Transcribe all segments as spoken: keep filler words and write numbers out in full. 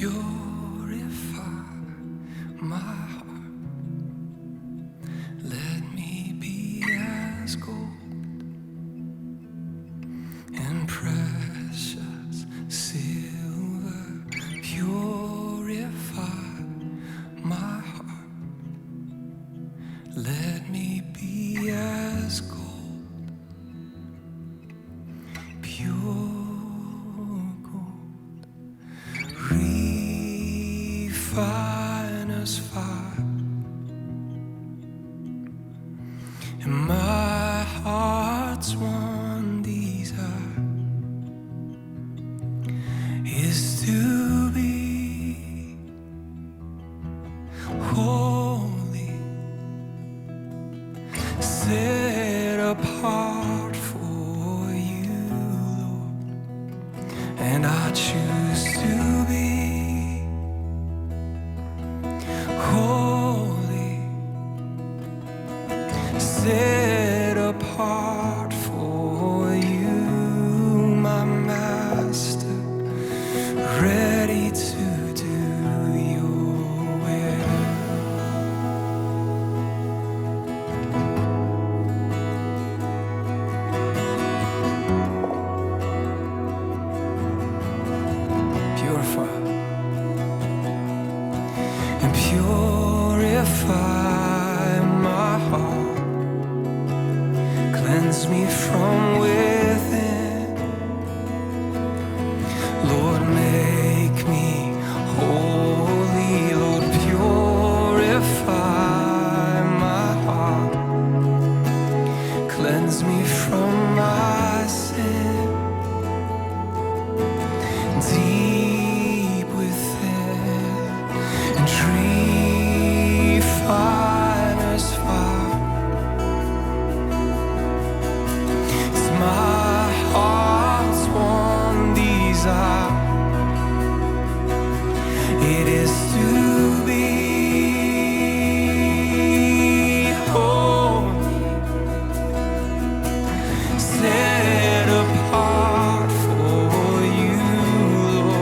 Purify my heart. Let me be as gold and precious silver. Purify my heart. Let me be as gold, pure gold, refiner's fire. And my heart's one desire is to be holy, set apart for you, Lord. And I choose to be holy, set apart for you, my master, ready to do your will. Purify and purify my heart. Cleanse me from within. Lord, make me holy. Lord, purify my heart. Cleanse me from my sin deep within. And refiner's fire. It's my heart's one desire. It is to be holy, set apart for you, Lord.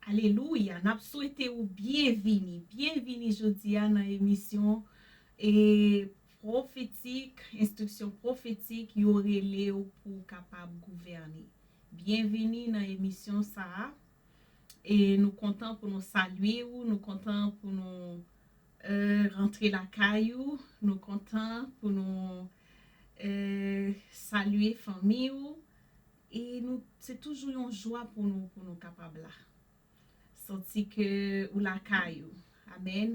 Alelouya! N ap swete ou byenvini. Byenvini jodi a nan emisyon e pwofetik, enstriksyon pwofetik, yo rele w pou w kapab gouvène. Byenvini nan emisyon sa a. E nou kontan pou nou salye w, nou kontan pou nou eh, rantre lakay ou. Nou kontan pou nou eh, salye fanmi ou. E nou, se toujou yon jwa pou nou, pou nou kapab la. Santi ke ou lakay ou. Amèn.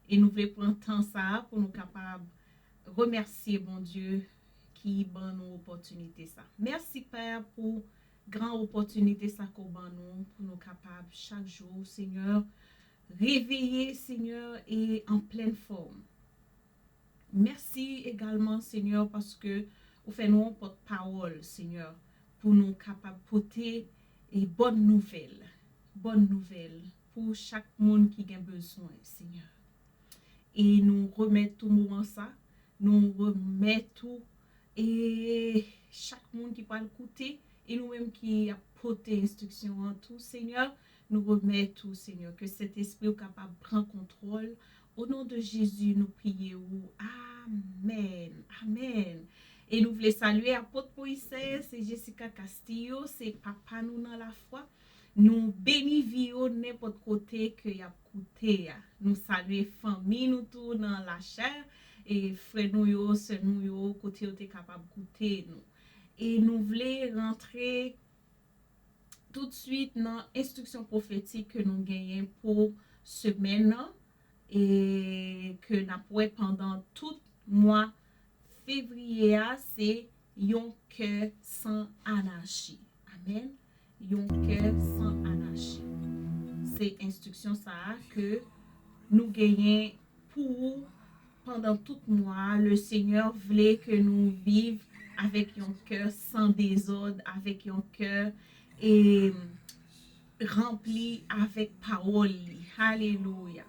E nou vle pran tan sa a pou nou kapab remèsye Bondye ki ban nou opòtinite sa. Mèsi, Pè, pou gran opòtinite sa ke w ban nou, pou nou kapab chak jou, Senyè, reveye, Senyè, e an plèn fòm. Mèsi egalman, Senyè, paske ou fè nou yon pòtpawòl, Senyè, pou nou kapab pote e bòn nouvèl, bòn nouvèl pou chak moun ki gen bezwen, Senyè. E nou remèt ou moman sa, nou remèt ou e chak moun ki pral koute, e nou menm ki ap pote enstriksyon an tou, Senyè, nou remèt ou, Senyè, ke Sentespri w kapab pran kontwòl. O non de Jezi, nou priye ou. Amèn. Amèn. E nou vle salye Apot Moisés e Jessica Castillo, se papa nou nan lafwa. Nou beni vi yo nenpòt kote ke y ap koute a. Nou salye fanmi nou tou nan lachè, e frè nou yo, sè nou yo, kote yo te kapab koute nou. E nou vle rantre toutswit nan enstriksyon pwofetik ke nou genyen pou semèn nan, e ke n ap wè pandan tout mwa fevriye a, se yon kè san anachi. Amèn. Yon kè san anachi. Se enstriksyon sa a ke nou genyen pou ou pandan tout mwa a. Le Senyè vle ke nou viv avèk yon kè san dezòd, avèk yon kè e ranpli avèk pawòl li. Alelouya.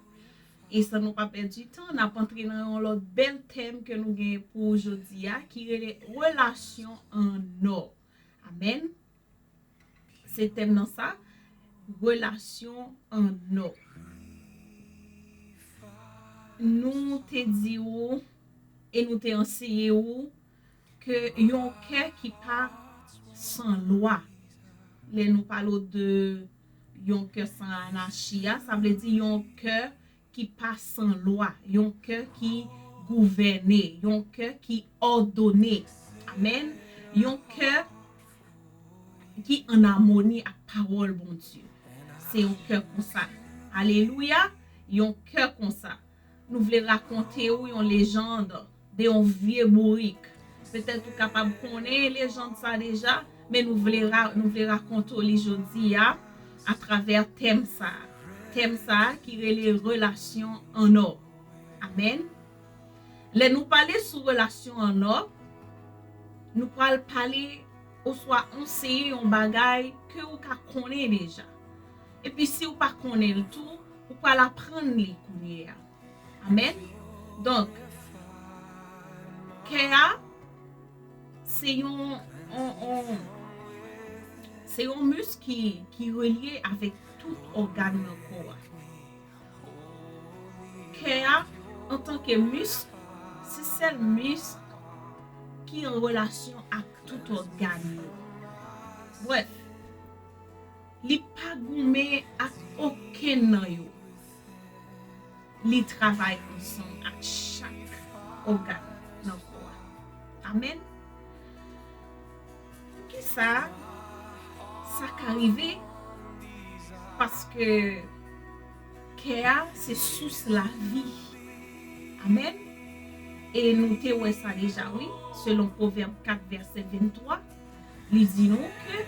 E san nou pa pèdi tan, n ap antre nan yon lòt bèl tèm ke nou genyen pou jodi a, ki rele relasyon an nò. Amèn. Se tèm nan sa, relasyon an nò. Nou te di ou e nou te anseye ou ke yon kè ki pa san lwa. Lè nou pale de yon kè san anachi a, sa vle di yon kè ki pa san lwa, yon kè ki gouvène, yon kè ki òdone. Amèn. Yon kè ki an amoni ak pawòl Bondye. Se yon kè konsa. Alelouya! Yon kè konsa. Nou vle rakonte ou yon lejand de yon vye bourik. Petèt ou kapab konnen lejand sa deja, men nou vle ra-, nou vle rakonte w li jodi a atravè tèm sa. Tèm sa ki rele relasyon an nò. Amèn. Lè nou pale sou relasyon an nò, nou pral pale oswa anseye yon bagay ke ou ka konnen deja. Epi si ou pa konnen l tou, ou pral aprann li kounye a. Amèn. Donk, kè a, se yon, on, on, se yon mis ki, ki relye avèk tout ògàn nan kò a. Kè a, antanke mis, se sèl mis ki an relasyon ak tout ògàn yo. Brèf, li pa goumen ak okenn nan yo. Li travay ansanm ak chak ògàn nan kò a. Amèn. Poukisa sa ka rive? Paske kè a se sous lavi. Amèn. E nou te wè sa deja, wi, selon Pwovèb kat vèsè venntwa. Li di nou ke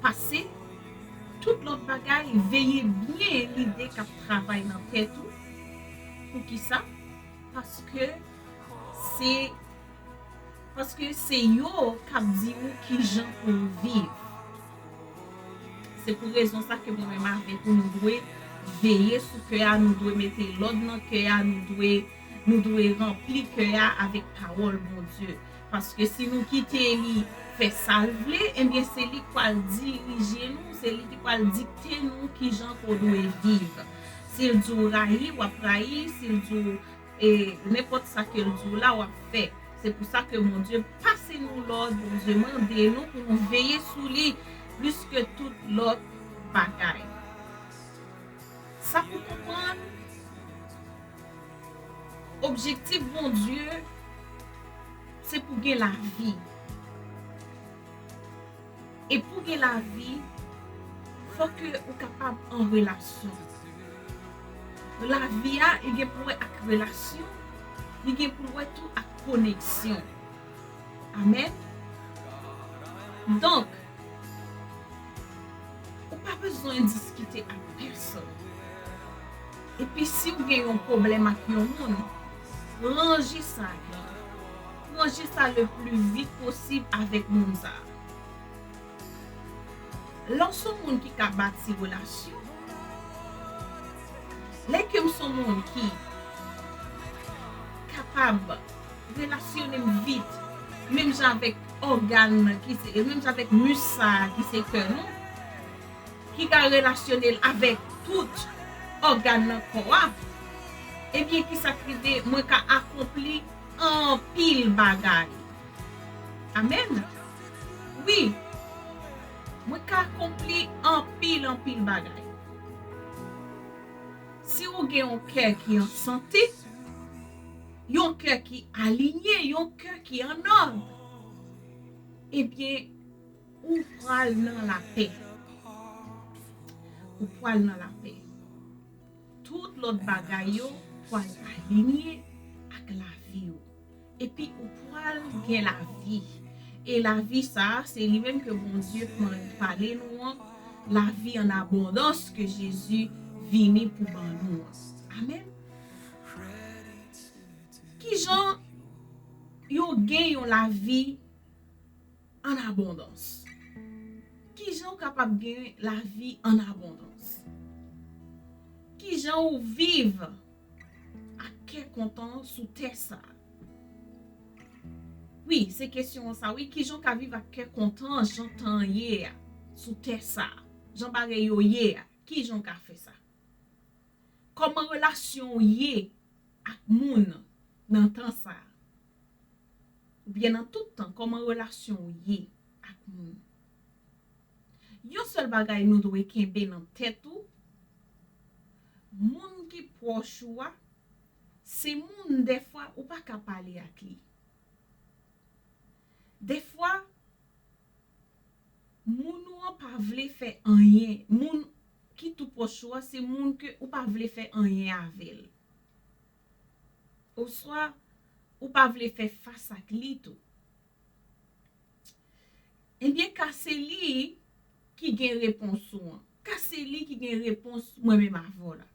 pase tout lòt bagay, veye byen lide k ap travay nan tèt ou. Poukisa? Paske se, paske se yo k ap di ou kijan pou w viv. Se pou rezon sa ke mwen menm avèk ou, nou dwe veye sou kè a, nou dwe mete lòd nan kè a, nou dwe, nou dwe ranpli kè a avèk pawòl Bondye. Paske si nou kite li fè sa l vle, ebyen se li k pral pral dirije nou, se li ki pral dikte nou kijan ke w dwe viv. Si l di w rayi, w ap rayi. Si l di w, e, nenpòt sa ke l di w la, w ap fè. Se pou sa ke Bondye pase nou lòd, Bondye mande nou pou nou veye sou li plis ke tout lòt bagay. Sa pou konprann, objektif Bondye, se pou gen lavi. E pou gen lavi, fò ke ou kapab an relasyon. Lavi a, li gen pou wè ak relasyon, li gen pou wè tou ak koneksyon. Amèn. Donk, ou pa bezwen diskite ak pèsonn. Epi si w gen yon pwoblèm ak yon moun, ranje sa vit. Ranje sa le pli vit posib avèk moun sa a. Lè w se yon moun ki ka bati relasyon, lè ke m se yon moun ki kapab relasyone m vit, menm jan avèk ògàn nan ki se, menm jan avèk mis sa a ki se kè nou, ki ka relasyone l avèk tout ògàn nan kò a, ebyen, kisa k rive? Mwen ka akonpli anpil bagay. Amèn. Wi, mwen ka akonpli anpil, anpil bagay. Si ou gen yon kè ki an sante, yon kè ki alinye, yon kè ki an òd, ebyen, ou pral nan lapè. Ou pral nan lapè. Tout lòt bagay yo pral alinye ak lavi w. Epi ou pral gen lavi. E lavi sa a, se li menm ke Bondye pale nou an, lavi an abondans ke Jezi vini pou ban nou an. Amèn. Kijan yo gen yon lavi an abondans? Kijan w kapab gen lavi an abondans? Kijan w viv ak kè kontan sou tè sa a? Wi, se kesyon an sa, wi. Kijan w ka viv ak kè kontan jan tan an ye a sou tè sa a? Jan bagay yo ye a, kijan w ka fè sa? Kòman relasyon w ye ak moun nan tan sa a? Oubyen nan tout tan, kòman relasyon w ye ak moun? Yon sèl bagay nou dwe kenbe nan tèt ou, moun ki pwòch ou a, se moun dèfwa ou pa ka pale ak li. Dèfwa, moun ou an pa vle fè anyen. Moun ki tou pwòch ou a, se moun ke ou pa vle fè anyen avè l. Oswa, ou pa vle fè fas ak li tou. Ebyen, ka se li ki gen repons ou an. Ka se li ki gen repons mwen menm avè w la.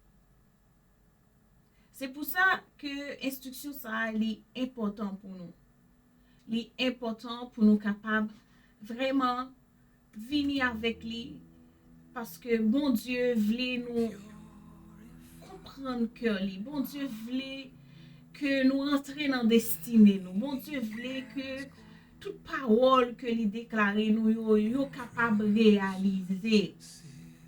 Se pou sa ke enstriksyon sa a, li enpòtan pou nou. Li enpòtan pou nou kapab vrèman vini avèk li, paske Bondye vle nou konprann kè li. Bondye vle ke nou rantre nan destine nou. Bondye vle ke tout pawòl ke li deklare nou yo, yo kapab reyalize.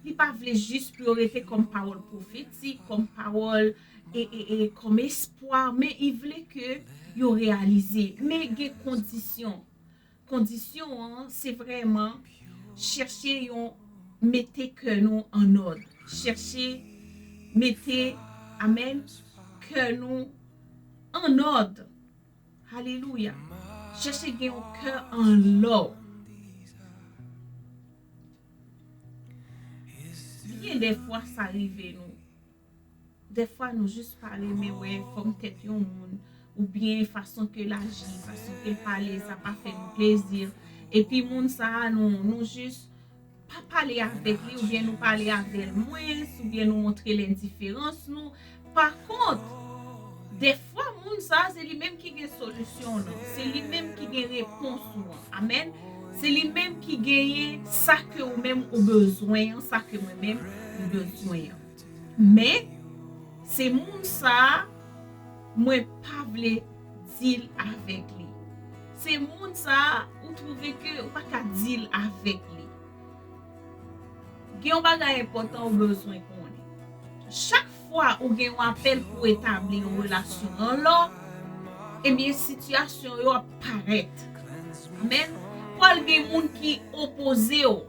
Li pa vle jis pou yo rete kòm pawòl pwofetik, kòm pawòl e, e, e kòm espwa, men li vle ke yo reyalize. Men gen kondisyon. Kondisyon an, se vrèman chèche yon mete kè nou an òd. Chèche mete, amèn, kè nou an òd. Alelouya. Chèche gen yon kè an lò. Gen dèfwa sa rive nou. Dèfwa nou jis pa renmen wè fòm tèt yon moun, oubyen fason ke l aji, fason ke l pale, sa pa fè nou plezi. Epi moun sa a, nou, nou jis pa pale avèk li, oubyen nou pale avè l mwens, oubyen nou montre l endiferans nou. Pa kont, dèfwa moun sa a, se li menm ki gen solisyon w nan, se li menm ki gen repons ou an. Amèn. Se li menm ki genyen sa ke ou menm ou bezwen an, sa ke mwen menm m bezwen an. Men, se moun sa a, mwen pa vle deal avèk li. Se moun sa a, ou twouve ke ou pa ka deal avèk li. Gen yon bagay enpòtan ou bezwen konnen. Chak fwa ou gen yon apèl pou etabli yon relasyon anlò, ebyen, sitiyasyon yo ap parèt. Amèn. Pral gen moun ki opoze w,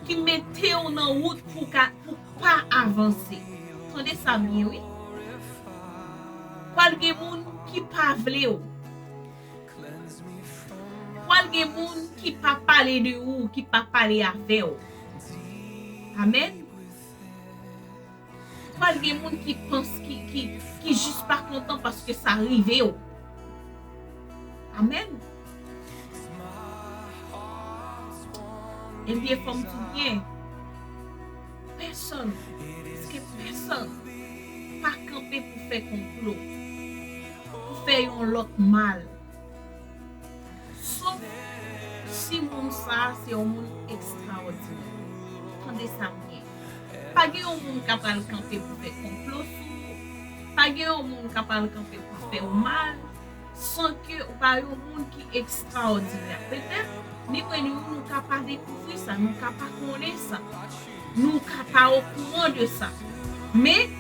ki mete w nan wout pou ka, pou pa avanse. Tande sa byen, wi. Pral gen moun ki pa vle w. Pral gen moun ki pa pale de ou, ki pa pale avè w. Amèn. Pral gen moun ki panse, ki, ki, ki jis pa kontan paske sa rive w. Amèn. Ebyen, fò m di w byen, pèsonn, prèske pèsonn, pa kanpe pou fè konplo, pou fè yon lòt mal. Sof si moun sa a se yon moun ekstraòdinè. Tande sa byen. Pa gen yon moun k ap al kanpe pou fè konplo sou ou. Pa gen yon moun k ap al kanpe pou fè w mal, san ke ou pa yon moun ki ekstraòdinè. Petèt, ni mwen ni ou, nou ka pa dekouvri sa, nou ka pa konnen sa, nou ka pa okouran de sa. Men,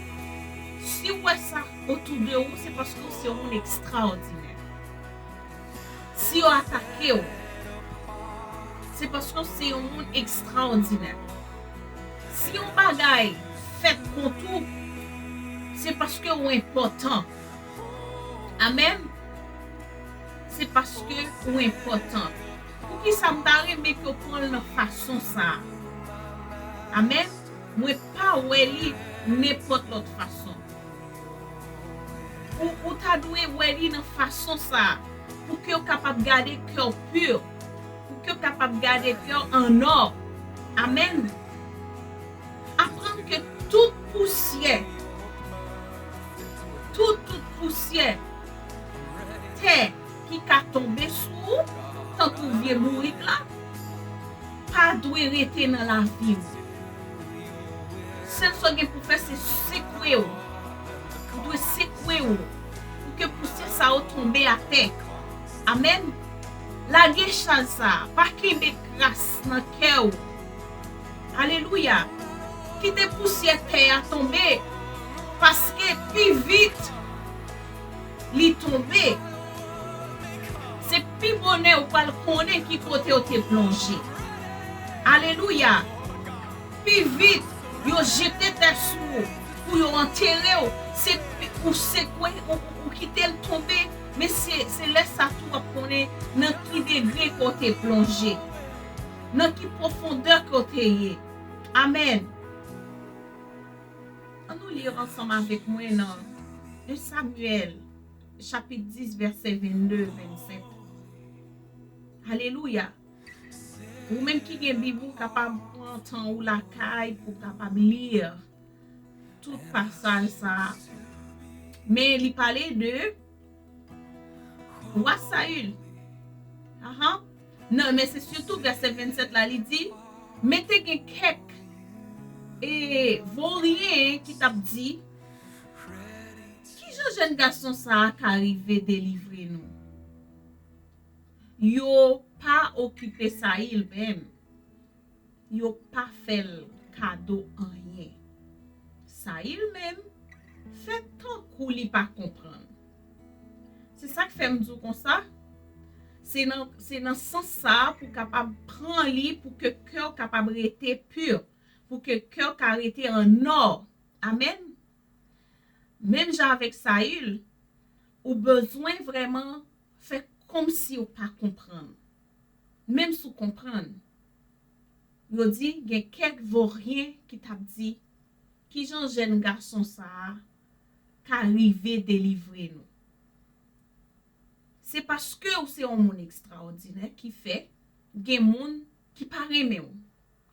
si w wè sa otou de ou, se paske w se yon moun ekstraòdinè. Si yo atake w, se paske w se yon moun ekstraòdinè. Si yon bagay fèt kont ou, se paske w enpòtan. Amèn. Se paske w enpòtan. Poukisa m ta renmen ke w pran l nan fason sa a? Amèn. Mwen pa wè li nenpòt lòt fason. Ou, ou ta dwe wè li nan fason sa a, pou ke w kapab gade kè w pi, pou ke w kapab gade kè w an nò. Amèn. Aprann ke tout pousyè, tout, tout pousyè tè ki ka tonbe sou ou, tankou vye bourik la, pa dwe rete nan lavi w. Sèl sa w gen pou fè, se sekwe w. Ou dwe sekwe w pou ke pousyè sa yo tonbe atè. Amèn. Lage chaj sa a. Pa kenbe kras nan kè w. Alelouya. Kite pousyè tè a tonbe, paske pi vit li tonbe, se pi bonè ou pral konnen ki kote w te plonje. Alelouya. Pi vit yo jete tè sou ou pou yo antere w, se pi, ou sekwe, ou, ou, ou kite l tonbe, men se, se lè sa tou w ap konnen nan ki degre ke w te plonje, nan ki pwofondè ke w te ye. Amèn. Ann nou li ansanm avèk mwen nan de Samyèl, chapit dis, vèsè vennde, vennsenk. Alelouya. Ou menm ki gen Bib ou, kapab pran tan ou lakay pou kapab li tout pasaj sa a. Men li pale de wa Sayil. Ahan. Non, men se sitou vèsè vennsèt la, li di, men te gen kèk, e, voryen ki t ap di, kijan jèn gason sa a ka rive delivre nou? Yo pa okipe Sayil menm. Yo pa fè l kado anyen. Sayil menm fè tankou li pa konprann. Se sa k fè m di w konsa, se nan, se nan sans sa a pou w kapab pran li, pou ke kè w kapab rete pi, pou ke kè w ka rete an nò. Amèn. Menm jan avèk Sayil, ou bezwen vrèman fè kòmsi w pa konprann. Menm si w konprann, yo di gen kèk voryen ki t ap di, kijan jèn gason sa a ka rive delivre nou? Se paske w se yon moun ekstraòdinè ki fè gen moun ki pa renmen w,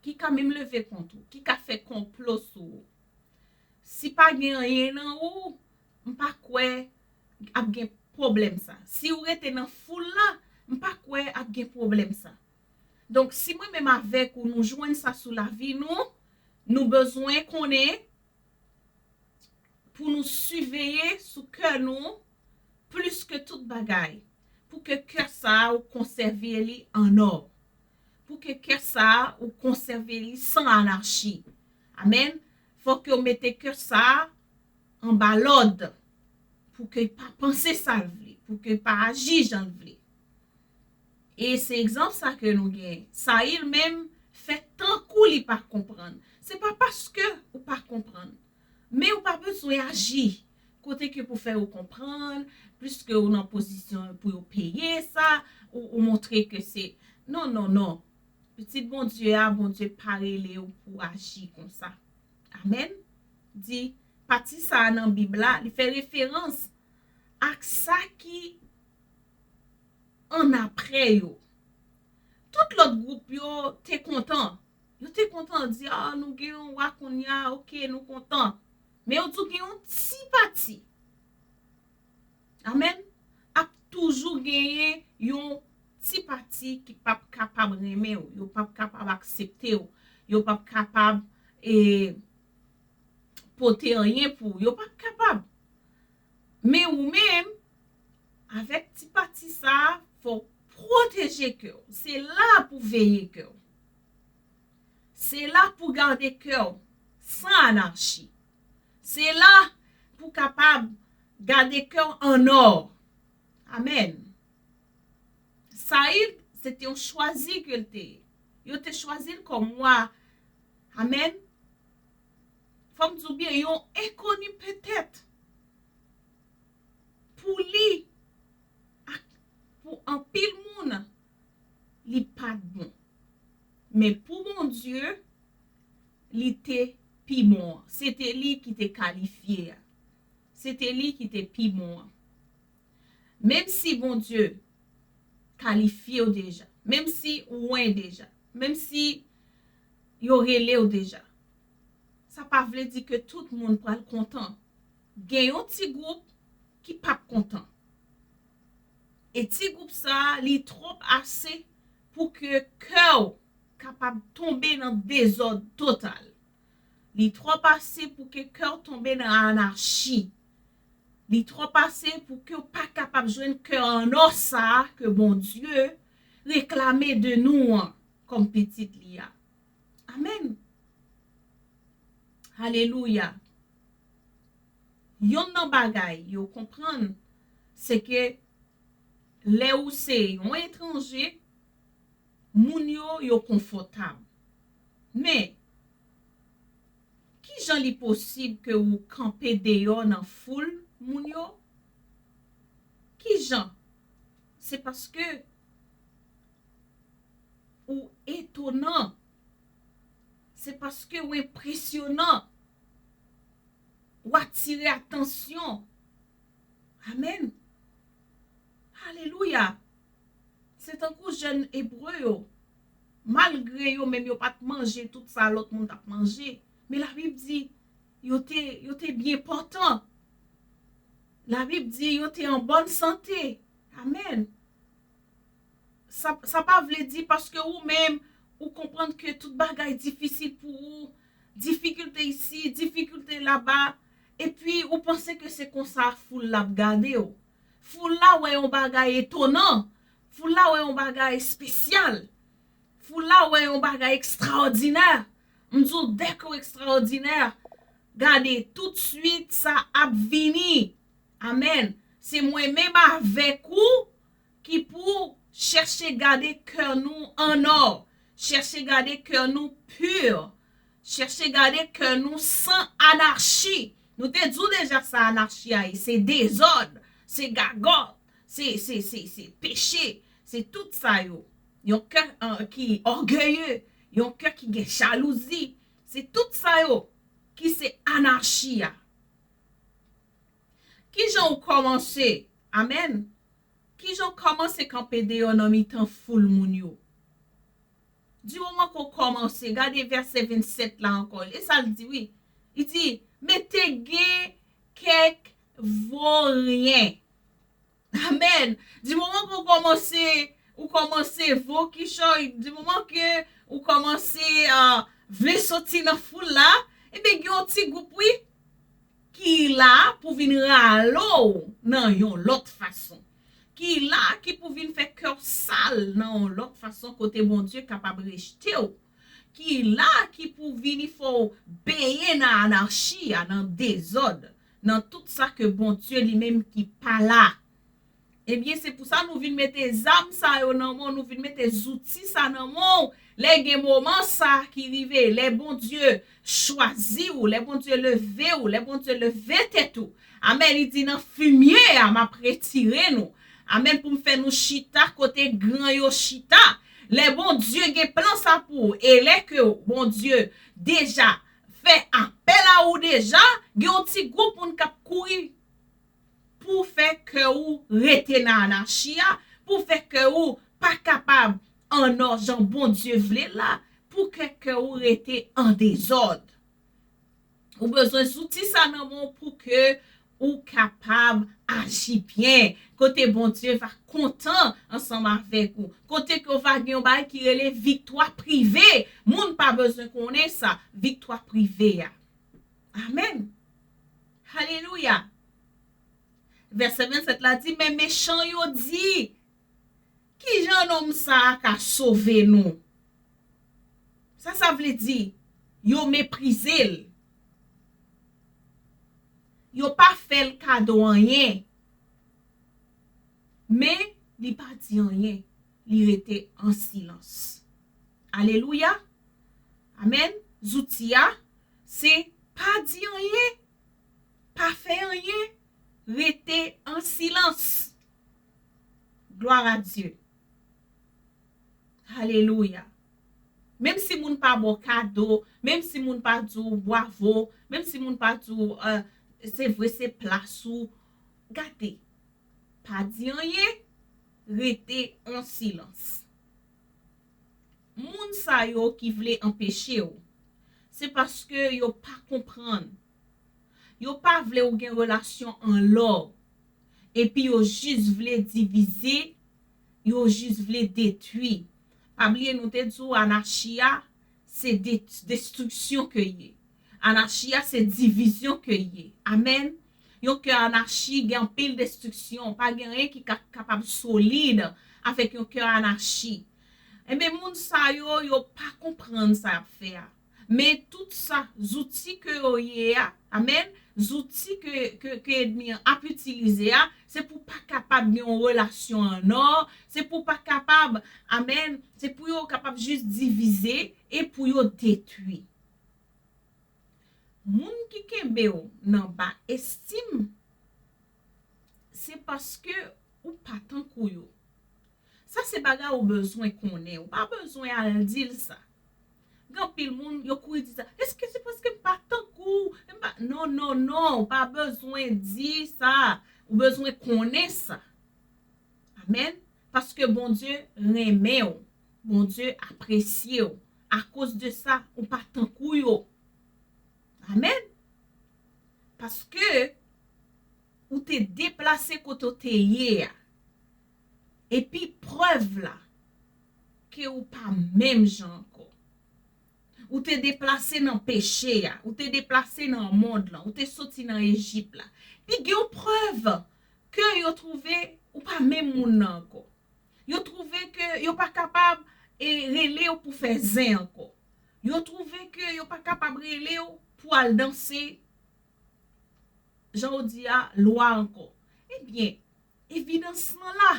ki ka menm leve kont ou, ki ka fè konplo sou ou. Si pa gen anyen nan ou, m pa kwè ap gen pwoblèm sa. Si w rete nan foul la, m pa kwè ap gen pwoblèm sa. Donk, si mwen menm avèk ou, nou jwenn sa sou lavi nou, nou bezwen konnen pou nou siveye sou kè nou plis ke tout bagay, pou ke kè sa a ou konsève li an nò, pou ke kè sa a ou konsève li san anachi. Amèn. Fòk yo mete kè sa a anba lòd, pou ke l pa panse sa l vle, pou ke l pa aji jan l vle. E se egzanp sa ke nou gen. Sayil menm fè tankou li pa konprann. Se pa paske ou pa konprann, men ou pa bezwen aji kote ke pou fè yo konprann, pliske ou nan pozisyon pou yo peye sa, ou, ou montre ke se, non, non, non. Pitit Bondye a, Bondye pa rele w pou aji konsa. Amèn. Di, pati sa a nan Bib la, li fè referans ak sa ki annapre yo. Tout lòt gwoup yo te kontan. Yo te kontan di, ah, nou gen yon wa kounye a, oke, nou kontan. Men yo di w gen yon ti pati. Amèn. Ap toujou genyen yon ti pati ki p ap kapab renmen w, yo p ap kapab aksepte w, yo p ap kapab, e, pote anyen pou w, yo p ap kapab. Men ou menm, avèk ti pati sa a, fò w pwoteje kè w. Se la pou veye kè w. Se la pou gade kè w san anachi. Se la pou kapab gade kè w an nò. Amèn. Sayil, se te yon chwazi ke l te ye. Yo te chwazi l kòm wa. Amèn. Fò m di w byen, yon enkoni petèt. Pou li, ak pou anpil moun, li pa t bon. Men pou Bondye, li te pi bon an. Se te li ki te kalifye a. Se te li ki te pi bon an. Menm si Bondye kalifye w deja, menm si ou wen deja, menm si yo rele w deja, sa pa vle di ke tout moun pral kontan. Gen yon ti gwoup ki p ap kontan. E ti gwoup sa a, li twòp ase pou ke kè w kapab tonbe nan dezòd total. Li twòp ase pou ke kè w tonbe nan anachi. Li twòp ase pou ke w pa kapab jwenn kè an nò sa a ke Bondye reklame de nou an kòm pitit li a. Amèn. Alelouya. Yonn nan bagay yo konprann, se ke lè ou se yon etranje, moun yo, yo konfòtab. Men, kijan li posib ke ou kanpe deyò nan foul moun yo? Kijan? Se paske ou etonan. Se paske w enpresyonan. W atire atansyon. Amèn. Alelouya. Se tankou jèn Ebre yo. Malgre yo menm yo pa t manje tout sa lòt moun t ap manje, men Labib di yo te, yo te byen pòtan. Labib di yo te an bòn sante. Amèn. Sa, sa pa vle di paske ou menm, ou konprann ke tout bagay difisil pou ou, difikilte isi, difikilte laba, epi ou panse ke se konsa foul la ap gade w. Foul la wè yon bagay etonan, foul la wè yon bagay espesyal, foul la wè yon bagay ekstraòdinè. M di w, dèke w ekstraòdinè, gade, toutswit sa ap vini. Amèn. Se mwen menm avèk ou ki pou chèche gade kè nou an nò, chèche gade kè nou pi, chèche gade kè nou san anachi. Nou te di w deja sa anachi a ye, se dezòd, se gagòt, se, se, se, se peche, se tout sa yo. Yon kè, eh, ki ògeye, yon kè ki gen jalouzi, se tout sa yo ki se anachi a. Kijan w kòmanse? Amèn. Kijan w kòmanse kanpe deyò nan mitan foul moun yo? Di moman ke w kòmanse, gade vèsè vennsèt la ankò. E sa l di, wi. Li di, men te gen kèk voryen. Amèn. Di moman ke w kòmanse, ou kòmanse vo kichòy, di moman ke ou kòmanse, ah, vle soti nan foul la, ebyen, gen yon ti gwoup, wi, ki la pou vin rale w nan yon lòt fason, ki la ki pou vin fè kè w sal nan yon lòt fason kote Bondye kapab rejte w, ki la ki pou vini fè w benyen nan anachi a, nan dezòd, nan tout sa ke Bondye li menm ki pa la. Ebyen, se pou sa nou vin mete zam sa yo nan men w, nou vin mete zouti sa nan men w. Lè gen moman sa ki rive, lè Bondye chwazi w, lè Bondye leve w, lè Bondye leve tèt ou. Amèn, li di nan fimye a, m ap retire nou. Amèn, pou m fè nou chita kote gran yo chita. Lè Bondye gen plan sa pou ou, e lè ke Bondye deja fè apèl a ou deja, gen yon ti gwoup moun k ap kouri pou fè kè ou rete nan anachi a, pou fè kè ou pa kapab annò jan Bondye vle la, pou kè kè ou rete an dezòd. Ou bezwen zouti sa nan men w pou ke ou kapab aji byen, kote Bondye va kontan ansanm avèk ou, kote ke w va gen yon bagay ki rele viktwa prive. Moun pa bezwen konnen sa, viktwa prive a. Amèn. Alelouya. Vèsè vennsèt la di, men mechan yo di, ki jan nonm sa a ka sove nou? Sa sa vle di? Yo meprize l. Yo pa fè l kado anyen. Men li pa di anyen. Li rete an silans. Alelouya. Amèn. Zouti a, se pa di anyen. Pa fè anyen. Rete an silans. Glwa a Dye. Alelouya. Menm si moun pa ba w kado, menm si moun pa di w bwavo, menm si moun pa di w, eh, se vre se plas ou, gade, pa di anyen, rete an silans. Moun sa yo ki vle anpeche w, se paske yo pa konprann. Yo pa vle w gen relasyon an lò. Epi yo jis vle divize, yo jis vle detwi. Pa bliye nou te di w anachi a, se de-, destriksyon ke ye. Anachi a, se divizyon ke ye. Amèn. Yon kè anachi gen anpil destriksyon. Pa gen anyen ki ka kapab solid avèk yon kè anachi. Enben, moun sa yo, yo pa konprann sa y ap fè a. Men tout sa, zouti ke yo ye a, amèn, zouti ke, ke, ke ènmi an ap itilize a, se pou pa kapab gen yon relasyon an nò, se pou pa kapab, amèn, se pou yo kapab jis divize e pou yo detwi. Moun ki kenbe w nan ba estim, se paske ou pa tankou yo. Sa se bagay ou bezwen konnen. Ou pa bezwen al di l sa. Gen anpil moun, yo kouri di sa. Èske se paske m pa tankou w? M pa, non, non, non. Ou pa bezwen di sa. Ou bezwen konnen sa. Amèn. Paske Bondye renmen w. Bondye apresye w. Akoz de sa, ou pa tankou yo. Amèn. Paske ou te deplase kote w te ye a. Epi prèv la, ke ou pa menm jan ankò. Ou te deplase nan peche a, ou te deplase nan mond lan, ou te soti nan Ejip la. Pi gen yon prèv ke yo twouve ou pa menm moun nan ankò. Yo twouve ke yo pa kapab, e, rele w pou fè zen ankò. Yo twouve ke yo pa kapab rele w pou al danse, jan w di a, lwa ankò. Ebyen, evidans lan la.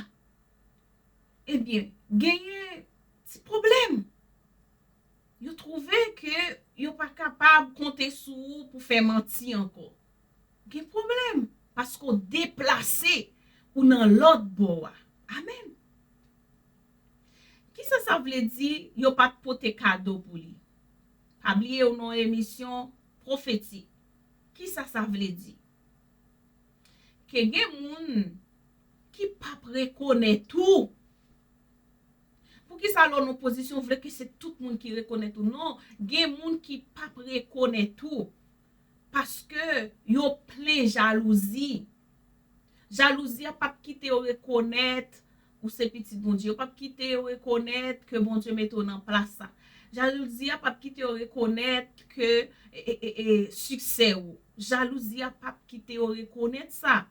Ebyen, genyen ti pwoblèm. Yo twouve ke yo pa kapab konte sou ou pou fè manti ankò. Gen pwoblèm, paske w deplase, ou nan lòt bò a. Amèn. Kisa sa vle di yo pa t pote kado pou li? Pa bliye w nan emisyon pwofetik. Kisa sa vle di? Ke gen moun ki p ap rekonèt ou. Poukisa lè w nan pozisyon w vle ke se tout moun ki rekonèt ou? Non, gen moun ki p ap rekonèt ou. Paske yo plen jalouzi. Jalouzi a p ap kite yo rekonèt ou se pitit Bondye. Yo p ap kite yo rekonèt ke Bondye mete w nan plas sa. Jalouzi a p ap kite yo rekonèt ke, e, e, e, e, siksè ou. Jalouzi a p ap kite yo rekonèt sa.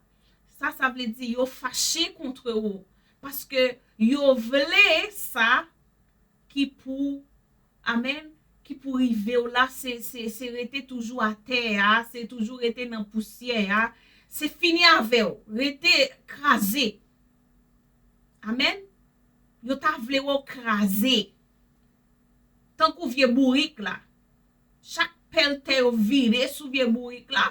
Sa, sa vle di yo fache kont ou. Paske yo vle sa ki pou, amèn, ki pou rive w la, se, se, se rete toujou atè a, se toujou rete nan pousyè a, se fini avè w, rete kraze. Amèn. Yo ta vle wè w kraze. Tankou vye bourik la. Chak pèl tè yo vire sou vye bourik la.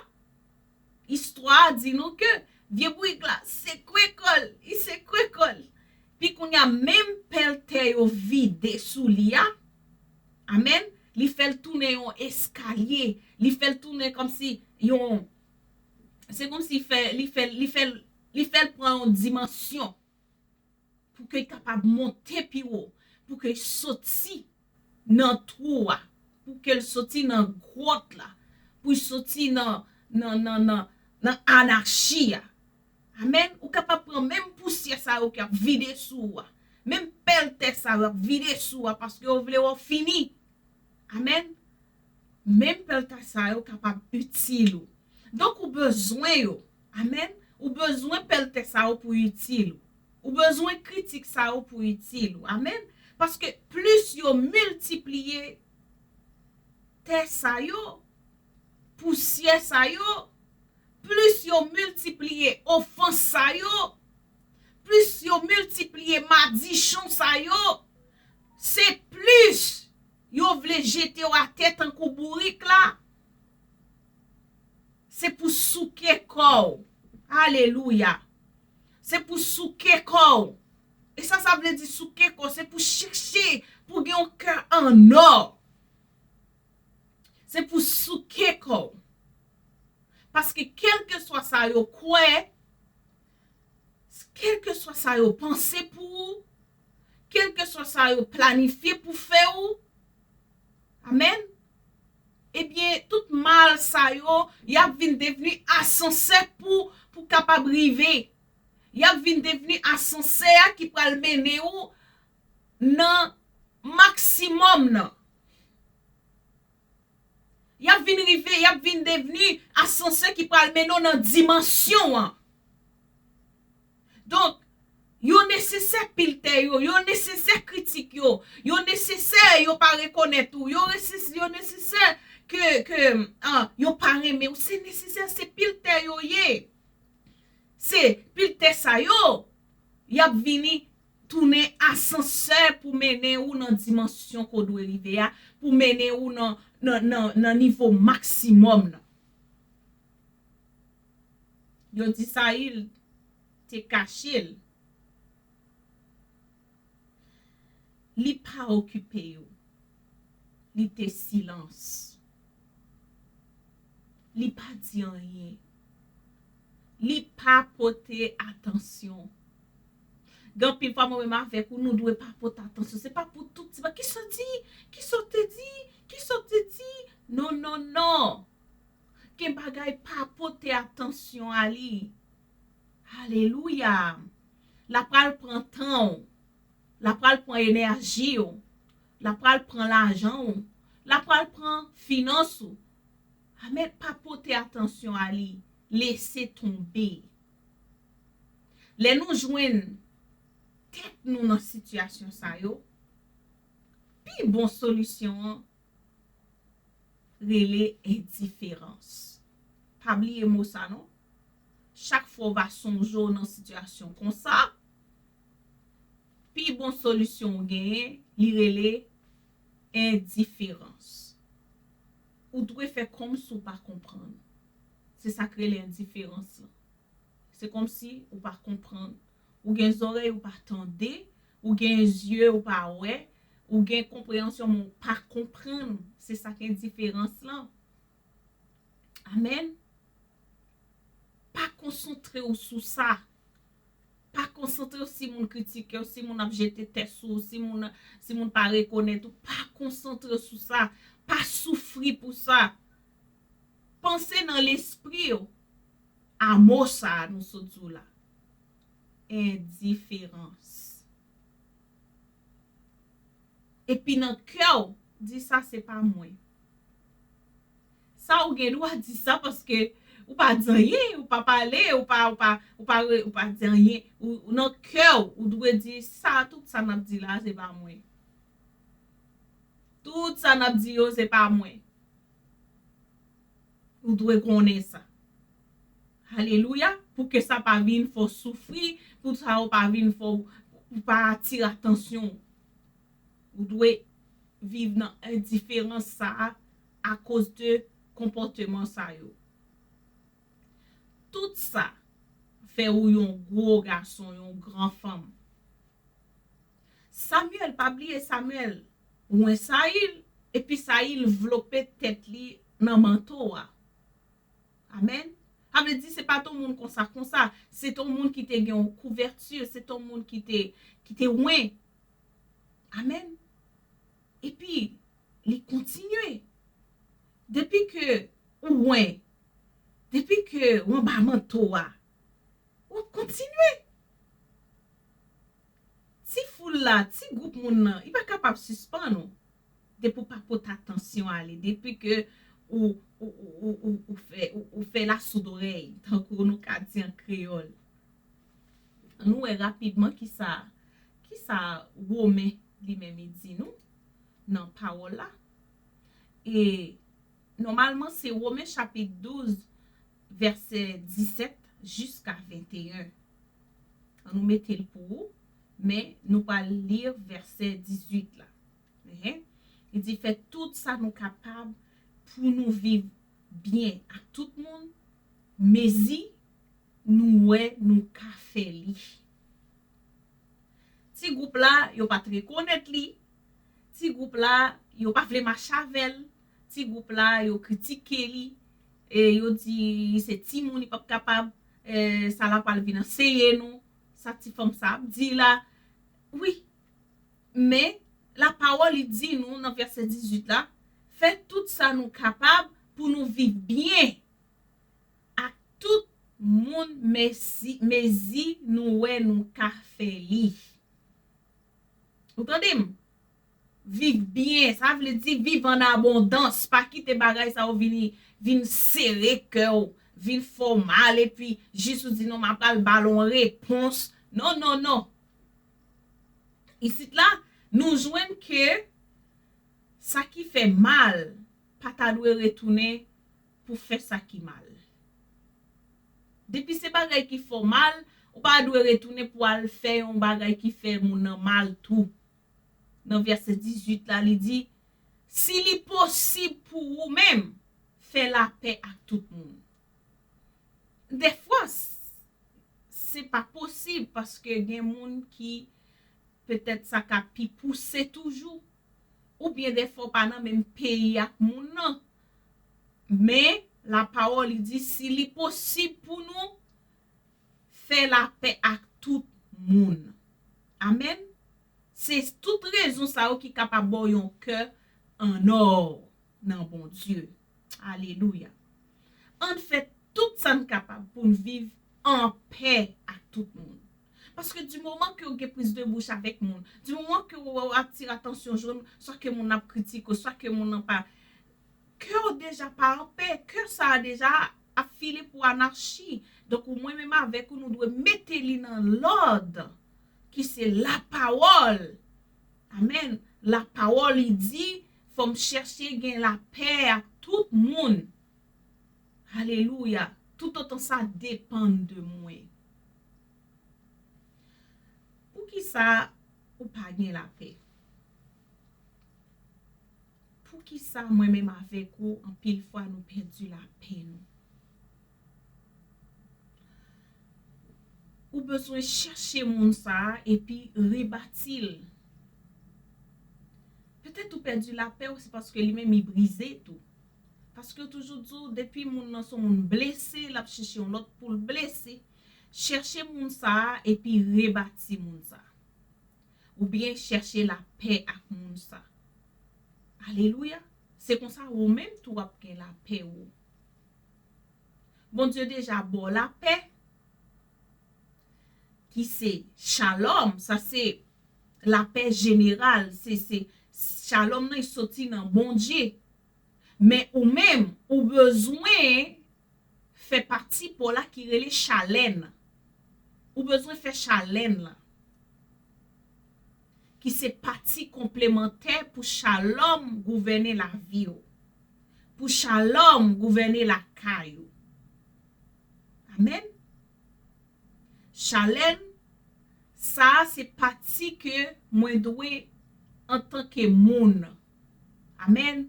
Istwa a di nou ke vye bourik la sekwe kò l, li sekwe kò l. Pi kounye a, menm pèl tè yo vide sou li a, amèn, li fè l tounen yon eskalye, li fè l tounen kòmsi yon, se kòmsi fè, li fè, li fè, li fè l pran yon dimansyon pou ke l kapab monte pi wo, pou ke l soti nan twou a, pou ke l soti nan gwòt la, pou l soti nan, nan, nan, nan, nan anachi a. Amèn. Ou kapab pran menm pousyè sa yo k ap vide sou ou a, menm pèl tè sa yo ap vide sou ou a, paske yo vle wè w fini. Amèn. Menm pèl tè sa yo kapab itil ou. Donk, ou bezwen yo. Amèn. Ou bezwen pèl tè sa yo pou itil ou. Ou bezwen kritik sa yo pou itil ou. Amèn. Paske plis yo miltipliye tè sa yo, pousyè sa yo, plis yo miltipliye ofans sa yo, plis yo miltipliye madichon sa yo, se plis yo vle jete w atè tankou bourik la. Se pou souke kò w. Alelouya. Se pou souke kò w. E sa, sa vle di souke kò, se pou chèche pou gen yon kè an nò. Se pou souke kò w. Paske kèlkeswa sa yo kwè, kèlkeswa sa yo panse pou ou, kèlkeswa sa yo planifye pou fè ou, amèn, ebyen, tout mal sa yo, y ap vin devni asansè pou, pou kapab rive. Y ap vin devni asansè a ki pral mennen ou nan maksimòm nan. Y ap vin rive, y ap vin devni asansè ki pral mennen w nan dimansyon an. Donk, yo nesesè pil tè yo, yo nesesè kritik yo, yo nesesè yo pa rekonèt ou, yo reses-, yo nesesè ke, ke, ah, yo pa renmen w. Se nesesè, se pil tè yo ye. Se pil tè sa yo, y ap vini tounen asansè pou mennen ou nan dimansyon ke w dwe rive a, pou mennen ou nan, nan, nan, nan nivo maksimòm nan. Yo di Sayil te kache l. Li pa okipe yo. Li te silans. Li pa di anyen. Li pa pote atansyon. Gen anpil fwa mwen menm avèk ou, nou dwe pa pote atansyon. Se pa pou tout ti bagay. Kisa w di? Kisa w te di? Kisa w te di? Non, non, non. Gen bagay pa pote atansyon a li. Alelouya. L ap pral pran tan w. L ap pral pran enèji w. L ap pral pran lajan w. L ap pral pran finans ou. Amèn. Pa pote atansyon a li. Lese tonbe. Lè nou jwenn tèt nou nan sitiyasyon sa yo, pi bon solisyon an rele endiferans. Pa bliye mo sa non. Chak fwa w va sonje w nan sitiyasyon konsa, pi bon solisyon w genyen, li rele endiferans. Ou dwe fè kòmsi w pa konprann. Se sa k rele endiferans lan. Se kòmsi ou pa konprann. Ou gen zòrèy, ou pa tande. Ou gen zye, ou pa wè. Ou gen konpreyansyon, men ou pa konprann. Se sa k endiferans lan. Amèn. Pa konsantre w sou sa. Pa konsantre w si moun kritike w, si moun ap jete tè sou ou, si moun, si moun pa rekonèt ou. Pa konsantre w sou sa. Pa soufri pou sa. Panse nan lespri w a mo sa a nou sot di w la. Endiferans. Epi nan kè w, di, "Sa se pa mwen." Sa ou gen dwa di sa paske Ou pa di anyen, ou pa pale, ou pa, ou pa, ou pa, re- ou pa di anyen. Ou, ou nan kè w, ou dwe di sa, tout sa n ap di la, se pa mwen. Tout sa n ap di yo, se pa mwen. Ou dwe konnen sa. Alelouya. Pou ke sa pa vin fè w soufri, pou sa yo pa vin fè w, ou pa atire atansyon. Ou dwe viv nan endiferans sa a akoz de konpòteman sa yo. Tout sa fè ou yon gwo gason, yon gran fanm. Samyèl, pa bliye Samyèl, wen Sayil, epi Sayil vlope tèt li nan manto a. Amèn. Sa vle di se pa t yon moun konsa konsa, se t yon moun ki te gen yon kouvèti, se t yon moun ki te, ki te wen. Amèn. Epi, li kontinye. Depi ke ou wen, depi ke ou anba manto a, w ap kontinye. Ti foul la, ti gwoup moun nan, li pa kapab sispann ou. Depi w pa pote atansyon ale, depi ke ou, ou, ou, ou, ou, ou fè, ou, ou fè lasoudorèy, tankou nou ka di an kreyòl. Ann nou wè rapidman kisa, kisa Women li menm li di nou nan pawòl la. E nòmalman, se Women chapit douz, vèsè disèt jiska venteyen. Ann nou mete l pou ou, men nou pral li vèsè dizuit la. Ehe. Li di, fè tout sa nou kapab pou nou viv byen ak tout moun, mezi nou wè nou ka fè li. Ti gwoup la, yo pa t rekonèt li. Ti gwoup la, yo pa vle mache avè l. Ti gwoup la, yo kritike li. E yo di, se timoun, li p ap kapab. E, sa la pral vin anseye nou. Sa ti fanm sa ap di la. Wi. Men, lapawòl li di nou nan vèsè dizuit la, fè tout sa nou kapab pou nou viv byen ak tout moun, mezi, mezi nou wè nou ka fè li. Ou tande m? Viv byen, sa vle di viv an abondans. Pa kite bagay sa yo vini, vin sere kè w, vin fè w mal, epi jis ou di, non, m ap al ba l yon repons. Non, non, non. Isit la, nou jwenn ke sa ki fè mal pa ta dwe retounen pou fè sa ki mal. Depi se bagay ki fè w mal, ou pa dwe retounen pou al fè yon bagay ki fè moun nan mal tou. Nan vèsè dizuit la, li di, si li posib pou ou menm, fè lapè ak tout moun. Dèfwa, s- se pa posib paske gen moun ki petèt sa ka pi pouse toujou. Oubyen dèfwa w pa nan menm peyi ak moun nan. Men, lapawòl li di, si li posib pou nou, fè lapè ak tout moun. Amèn. Se tout rezon sa yo ki kapab ba w yon kè an ò nan Bondye. Alelouya. Ann fè tout sa n kapab pou n viv an pè ak tout moun. Paske di moman ke w gen priz de bouch avèk moun, di moman ke w atire atansyon jwenn, swa ke moun ap kritike w, swa ke moun nan pa, kè w deja pa an pè, kè sa a deja ap file pou anachi. Donk, ou mwen menm avèk ou, nou dwe mete li nan lòd ki se lapawòl. Amèn. Lapawòl, li di, fò m chèche gen lapè ak tout moun. Alelouya. Toutotan sa depann de mwen. Poukisa ou pa gen lapè? Poukisa mwen menm avèk ou, anpil fwa nou pèdi lapè nou? Ou bezwen chèche moun sa a epi rebati l. Petèt ou pèdi lapè w, se paske li menm li brize tou. Paske yo toujou di w, depi moun nan se yon moun blese, l ap chèche yon lòt pou l blese. Chèche moun sa a epi rebati moun sa a. Oubyen chèche lapè ak moun sa. Alelouya. Se konsa ou menm tou w ap gen lapè ou. Bondye deja ba w lapè, ki se shalom, sa se lapè jeneral, se, se shalom nan, li soti nan Bondye. Men ou menm, ou bezwen fè pati pa w la ki rele chalè n. Ou bezwen fè chalè n lan, ki se pati konplemantè pou shalòm gouvène lavi w, pou shalòm gouvène lakay ou. Amèn. Chalè n, sa a se pati ke mwen dwe antanke moun. Amèn.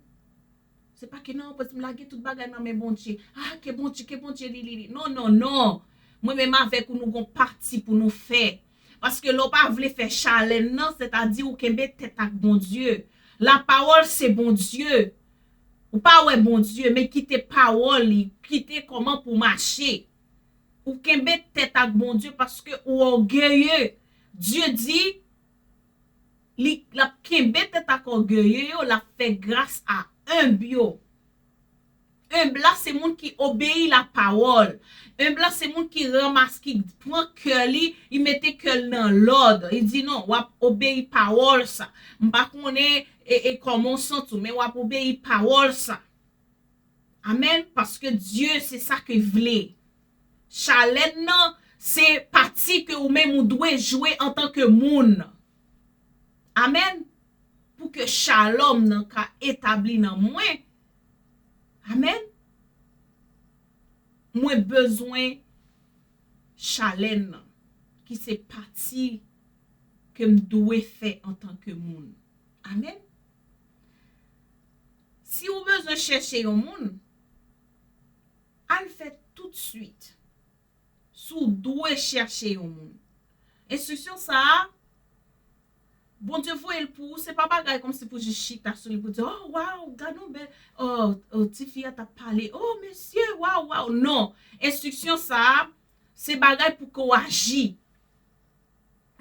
Se pa ke non, pou m lage tout bagay nan men Bondye. Ah, ke Bondye, ke Bondye li, li, li. Non, non, non. Mwen menm avèk ou, nou gon pati pou nou fè. Paske lè w pa vle fè chalè n nan, sètadi ou kenbe tèt ak Bondye. Lapawòl se Bondye. Ou pa wè Bondye, men kite pawòl li, kite kòman pou w mache. Ou kenbe tèt ak Bondye paske ou ògeye. Dye di, li, l ap kenbe tèt ak ògeye yo, l ap fè gras a enb yo. Enb la se moun ki obeyi lapawòl. Enb la se moun ki ranmas, ki pran kè li, li mete kè l nan lòd. Li di non, w ap obeyi pawòl sa. M pa konnen e, e kòman w santi w, men w ap obeyi pawòl sa. Amèn. Paske Dye se sa ke vle. Chalè n nan se pati ke ou menm ou dwe jwe antanke moun. Amèn. Pou ke shalòm nan ka etabli nan mwen. Amèn. Mwen bezwen chalè n nan, ki se pati ke m dwe fè antanke moun. Amèn. Si ou bezwen chèche yon moun, al fè toutswit. Si w dwe chèche yon moun. Enstriksyon sa a, Bondye voye l pou ou, se pa bagay kòmsi pou jis chita sou li pou di, oh, waw, gad yon bèl, oh, oh, tifi a t ap pale, oh, mesye, waw, waw. Non, enstriksyon sa a, se bagay pou ke w aji.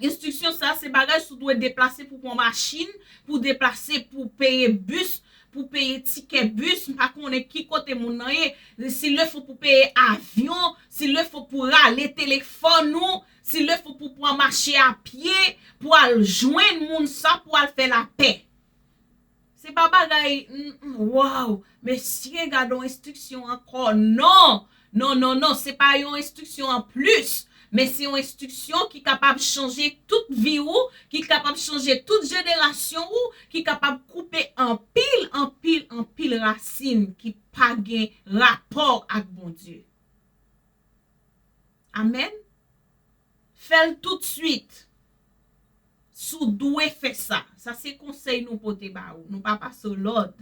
Enstriksyon sa a, se bagay si w dwe deplase pou pran machin, pou deplase pou peye bis, pou peye tikè bis, m pa konnen ki kote moun nan ye. Si le fo pou peye avyon, si le fo pou rale telefòn ou, si le fo pou pran mache a pye, pou al jwenn moun sa, pou al fè lapè. Se pa bagay, mm, mm, waw, mesye, gade yon enstriksyon ankò. Non, non, non, non, se pa yon enstriksyon an plis, men se yon enstriksyon ki kapab chanje tout vi ou, ki kapab chanje tout jenerasyon ou, ki kapab koupe anpil, anpil, anpil rasin ki pa gen rapò ak Bondye. Amèn. Fè l toutswit. Si w dwe fè sa, sa se konsèy nou pote ba ou. Nou pa pase w lòd.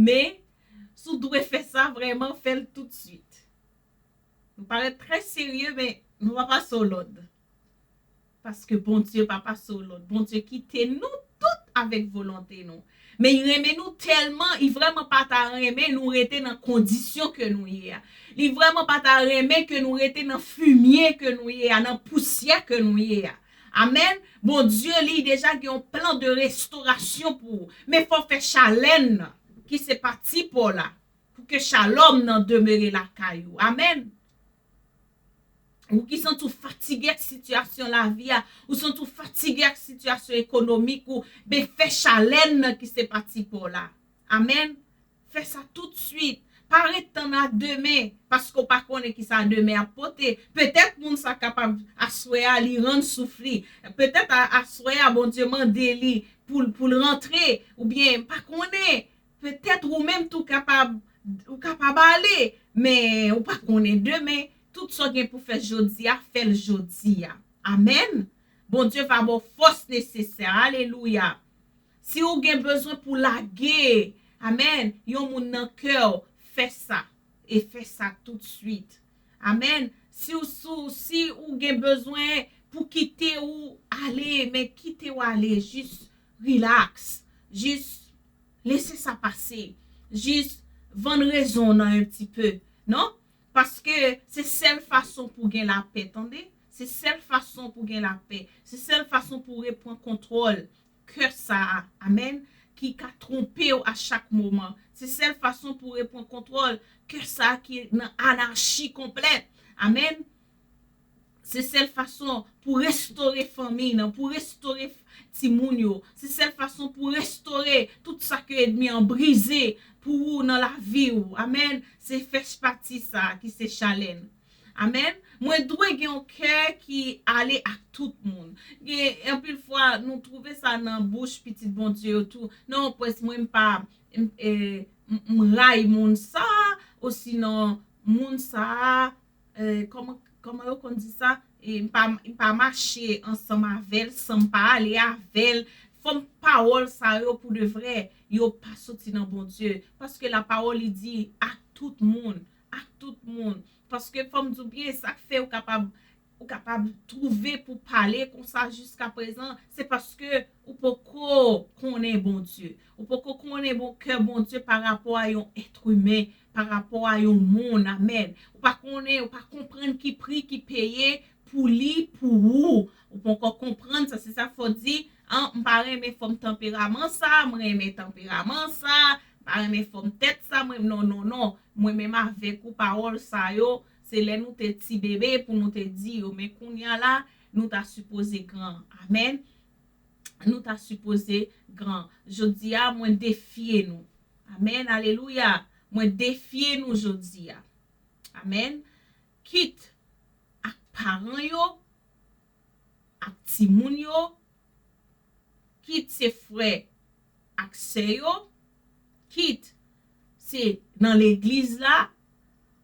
Men, si w dwe fè sa, vrèman, fè l toutswit. Nou parèt trè serye, men nou pa pase w lòd. Paske Bondye pa pase w lòd. Bondye kite nou tout avèk volonte nou. Men li renmen nou tèlman, li vrèman pa ta renmen nou rete nan kondisyon ke nou ye a. Li vrèman pa ta renmen ke nou rete nan fimye ke nou ye a, nan pousyè ke nou ye a. Amèn. Bondye, li deja gen yon plan de restorasyon pou ou. Men fò w fè chalè n nan, ki se pati pa w la, pou ke shalòm nan demere lakay ou. Amèn. Ou ki santi w fatige ak sitiyasyon lavi a, ou santi w fatige ak sitiyasyon ekonomik ou, ben fè chalè n nan ki se pati pa w la. Amèn. Fè sa toutswit. Pa ret tann a demen, paske w pa konnen ki sa demen ap pote. Petèt moun sa kapab aswè a li rann souf li. Petèt a, aswè a Bondye mande li pou, pou l rantre, oubyen pa konnen. Petèt ou menm tou kapab, ou kapab ale, men ou pa konnen demen. Tout sa w gen pou fè jodi a, fè l jodi a. Amèn. Bondye va ba w fòs nesesè. Alelouya. Si ou gen bezwen pou lage, amèn, yon moun nan kè w, fè sa. E fè sa toutswit. Amèn. Si ou, si ou, si ou gen bezwen pou kite ou ale, men kite w ale, jis rilaks. Jis lese sa pase. Jis vann rezon w nan yon ti pe. Non? Paske se sèl fason pou gen lapè, tande? Se sèl fason pou gen lapè. Se sèl fason pou reprann kontwòl kè sa a, amèn, ki ka twonpe w a chak moman. Se sèl fason pou reprann kontwòl kè sa a ki nan anachi konplèt. Amèn. Se sèl fason pou restore fanmi nan, pou restore timoun yo. Se sèl fason pou restore tout sa ke ènmi an brize pou ou nan lavi w. Amèn. Se fè pati sa ki se chalè n. Amèn. Mwen dwe gen yon kè ki ale ak tout moun. Gen anpil fwa nou twouve sa nan bouch pitit Bondye yo tou. Non, pwès mwen m pa m, e, m, m ray moun sa, osinon moun sa, e, kòman, kòman yo konn di sa? E, m pa, m pa mache ansanm avè l, san m pa ale avè l. Fò m pawòl sa yo pou de vrè, yo pa soti nan Bondye. Paske la pawòl li di ak tout moun, ak tout moun. Paske fò m di w byen, sa k fè ou kapab ou kapab twouve pou pale konsa jiska prezan, se paske ou poko konnen Bondye. Ou poko konnen bon kè Bondye pa rapò a yon èt imen, pa rapò a yon moun. Amèn. Ou pa konnen, ou pa konprann ki pri ki peye pou li, pou ou. Ou poko konprann sa, se sa fò di, an, m pa renmen fòm tanperaman sa, m renmen tanperaman sa, m pa renmen fòm tèt sa, mwen, non, non, non. Mwen menm avèk ou, pawòl sa yo, se lè nou te ti bebe pou nou te di yo, men kounye a la, nou ta sipoze gran. Amèn. Nou ta sipoze gran. Jodi a, mwen defye nou. Amèn. Alelouya. Mwen defye nou jodi a. Amèn. Kit ak paran yo, ak timoun yo, kit se frè ak sè yo, kit se nan legliz la,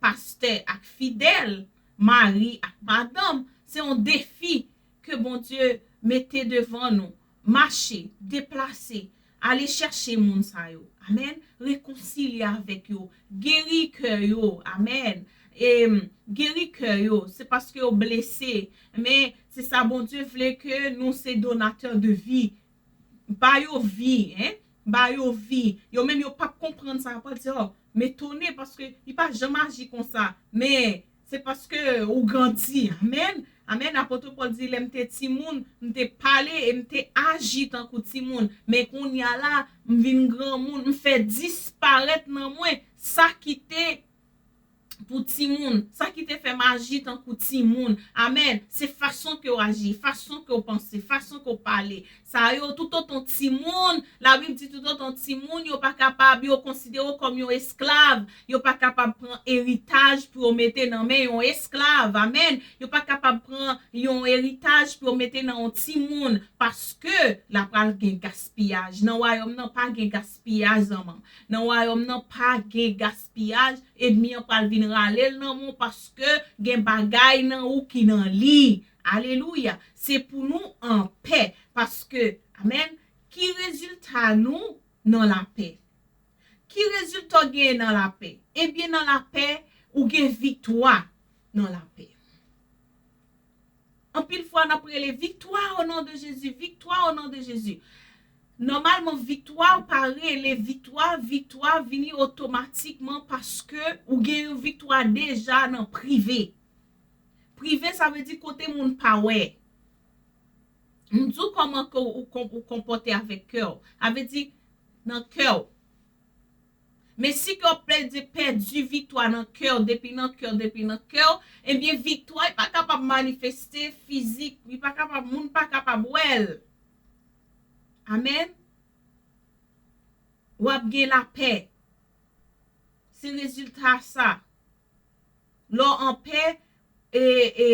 pastè ak fidèl, mari ak madanm, se yon defi ke Bondye mete devan nou. Mache, deplase, ale chèche moun sa yo. Amèn. Rekonsilye avèk yo. Geri kè yo. Amèn. E, geri kè yo. Se paske yo blese. Men, se sa Bondye vle ke nou se donatè de vi. Ba yo vi, en. Ba yo vi. Yo menm yo p ap konprann sa. Yo p ap di, oh, m etone paske li pa janm aji konsa. Men, se paske ou grandi. Amèn. Amèn. Apot Pòl di, lè m te timoun, m te pale e m te aji tankou timoun. Men kounye a la, m vin granmoun, m fè disparèt nan mwen sa ki te pou timoun, sa ki te fè m aji tankou timoun. Amèn. Se fason ke w aji, fason ke w panse, fason ke w pale. Sa yo, toutotan timoun, Labib di toutotan timoun, yo pa kapab, yo konsidere w kòm yon esklav. Yo pa kapab pran eritaj pou yo mete nan men yon esklav. Amèn. Yo pa kapab pran yon eritaj pou yo mete nan yon timoun, paske la pral gen gaspiyaj. Nan wayòm nan pa gen gaspiyaj, zanmi m. Nan wayòm nan pa gen gaspiyaj. Ènmi an pral vin rale l nan men w paske gen bagay nan ou ki nan li. Alelouya. Se pou nou anpè. Paske, amèn, ki rezilta nou nan lapè? Ki rezilta w genyen nan lapè? Ebyen, nan lapè, ou gen viktwa nan lapè. Anpil fwa, n ap rele, viktwa o non de Jezi, viktwa o non de Jezi. Nòmalman, viktwa, ou pa rele viktwa, viktwa vini otomatikman paske ou gen yon viktwa deja nan prive. Prive, sa vle di kote moun pa wè. M di w kòman ke ou, ou, ou konpòte avèk kè w. Sa vle di, nan kè w. Men si ke w ap plede pèdi viktwa nan kè w, depi nan kè w, depi nan kè w, ebyen, viktwa, li pa kapab manifeste fizik, li pa kapab, moun pa kapab wè l. Amèn. W ap gen lapè. Se rezilta sa. Lè w anpè, e, e,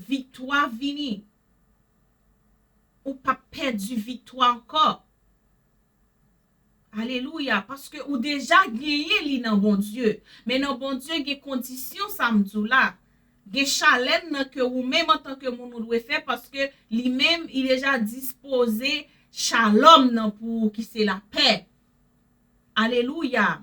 viktwa vini. Ou p ap pèdi viktwa ankò. Alelouya, paske ou deja genyen li nan Bondye. Men nan Bondye gen kondisyon, sa m di w la. Gen chalè nan ke ou menm antanke moun ou dwe fè, paske li menm, li deja dispoze shalom nan pou ou ki se lapè. Alelouya.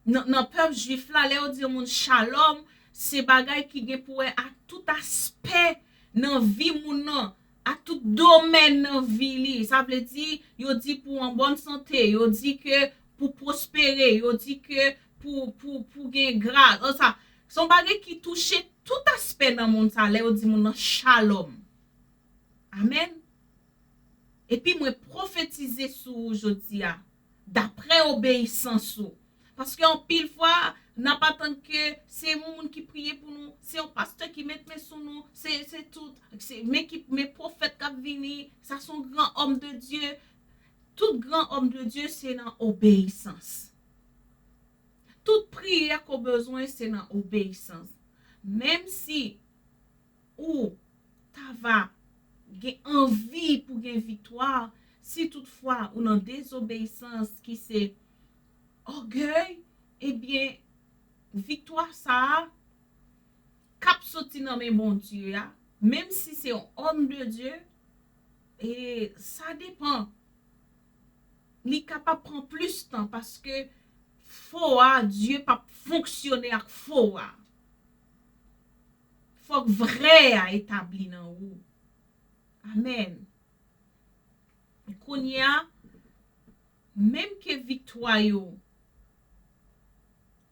Nan, nan pèp jwif la, lè yo di yon moun shalom, se bagay ki gen pou wè ak tout aspè nan vi moun nan, ak tout domèn nan vi li. Sa vle di, yo di pou w an bòn sante, yo di ke pou pwospere, yo di ke pou, pou, pou gen gras. Sa, se yon bagay ki touche tout aspè nan moun sa, lè yo di moun nan shalom. Amèn. Epi mwen pwofetize sou ou jodi a, daprè obeyisans ou. Paske anpil fwa, N ap atann ke se yon moun ki priye pou nou, se yon pastè ki met men sou nou, se, se tout, se, men ki, men pwofèt k ap vini, sa se yon gran òm de Dye. Tout gran òm de Dye se nan obeyisans. Tout priyè ke w bezwen se nan obeyisans. Menm si ou ta va gen anvi pou gen viktwa, si toutfwa ou nan dezobeyisans ki se ògèy, ebyen, viktwa sa a k ap soti nan men Bondye a, menm si se yon òm de Dye, e sa depan. Li kapab pran plis tan paske fo a, Dye p ap fonksyone ak fo a. Fòk vrè a etabli nan ou. Amèn. Kounye a, menm ke viktwa yo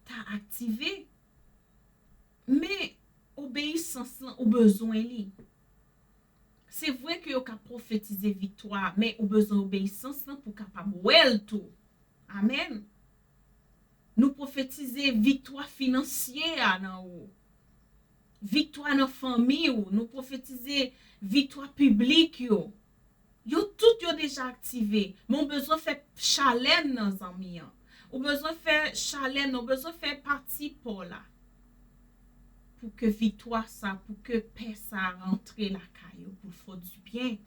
ta aktive, men obeyisans lan, ou bezwen li. Se vre ke yo ka pwofetize viktwa, men ou bezwen obeyisans lan pou w kapab wè l tou. Amèn. Nou pwofetize viktwa finansye a nan ou. Viktwa nan fanmi w. Nou pwofetize viktwa piblik yo. Yo tout yo deja aktive. Men w bezwen fè chalèn nan, zanmi an. Ou bezwen fè chalèn nan, ou bezwen fè pati pa w la. Pou ke viktwa sa, pou ke pè sa rantre lakay ou, pou l fè w dibyen.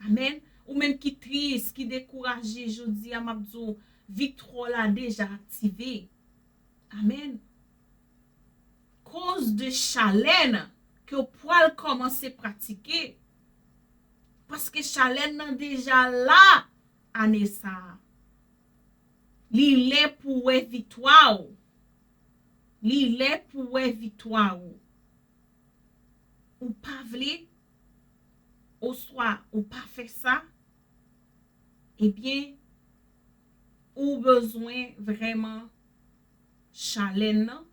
Amèn. Ou menm ki tris, ki dekouraje, jodi a m ap di w, viktwa w la deja aktive. Amèn. Koz de chalèn ke w pral kòmanse pratike. Paske chalèn nan deja la ane sa a. Li lè pou w wè viktwa w. Li lè pou w wè viktwa w. Ou pa vle, oswa ou pa fè sa, ebyen, ou bezwen vrèman chalèn nan,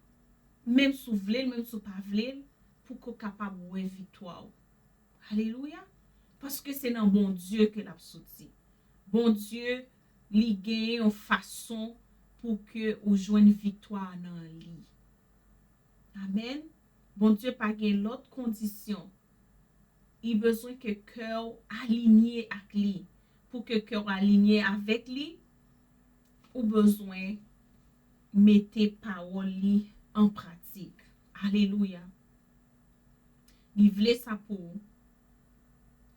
menm si w vle l, menm si w pa vle l, pou ke w kapab wè viktwa w. Alelouya! Paske se nan Bondye ke l ap soti. Bondye, li genyen yon fason pou ke ou jwenn viktwa nan li. Amèn. Bondye pa gen lòt kondisyon. Li bezwen ke kè w alinye ak li. Pou ke kè w alinye avèk li, ou bezwen mete pawòl li an pratik. Alelouya. Li vle sa pou ou.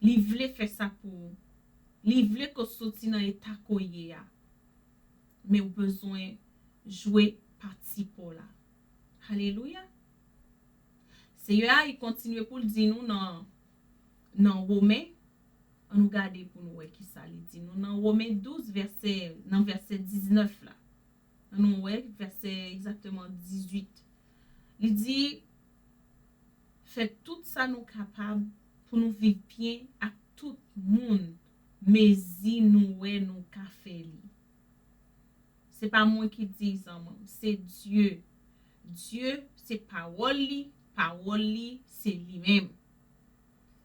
Li vle fè sa pou ou. Li vle ke w soti nan eta ke w ye a. Men ou bezwen jwe pati pa w la. Alelouya. Seyè a, li kontinye pou l di nou nan, nan Women, ann nou gade pou nou wè kisa li di nou. Nan Women douz, vèsè, nan vèsè diznèf la. Ann nou wè, vèsè egzakteman dizuit. Li di, fè tout sa nou kapab pou nou viv byen ak tout moun, mezi nou wè nou ka fè li. Se pa mwen ki di, zanmi m, se Dye. Dye, se pawòl li, pawòl li, se li menm.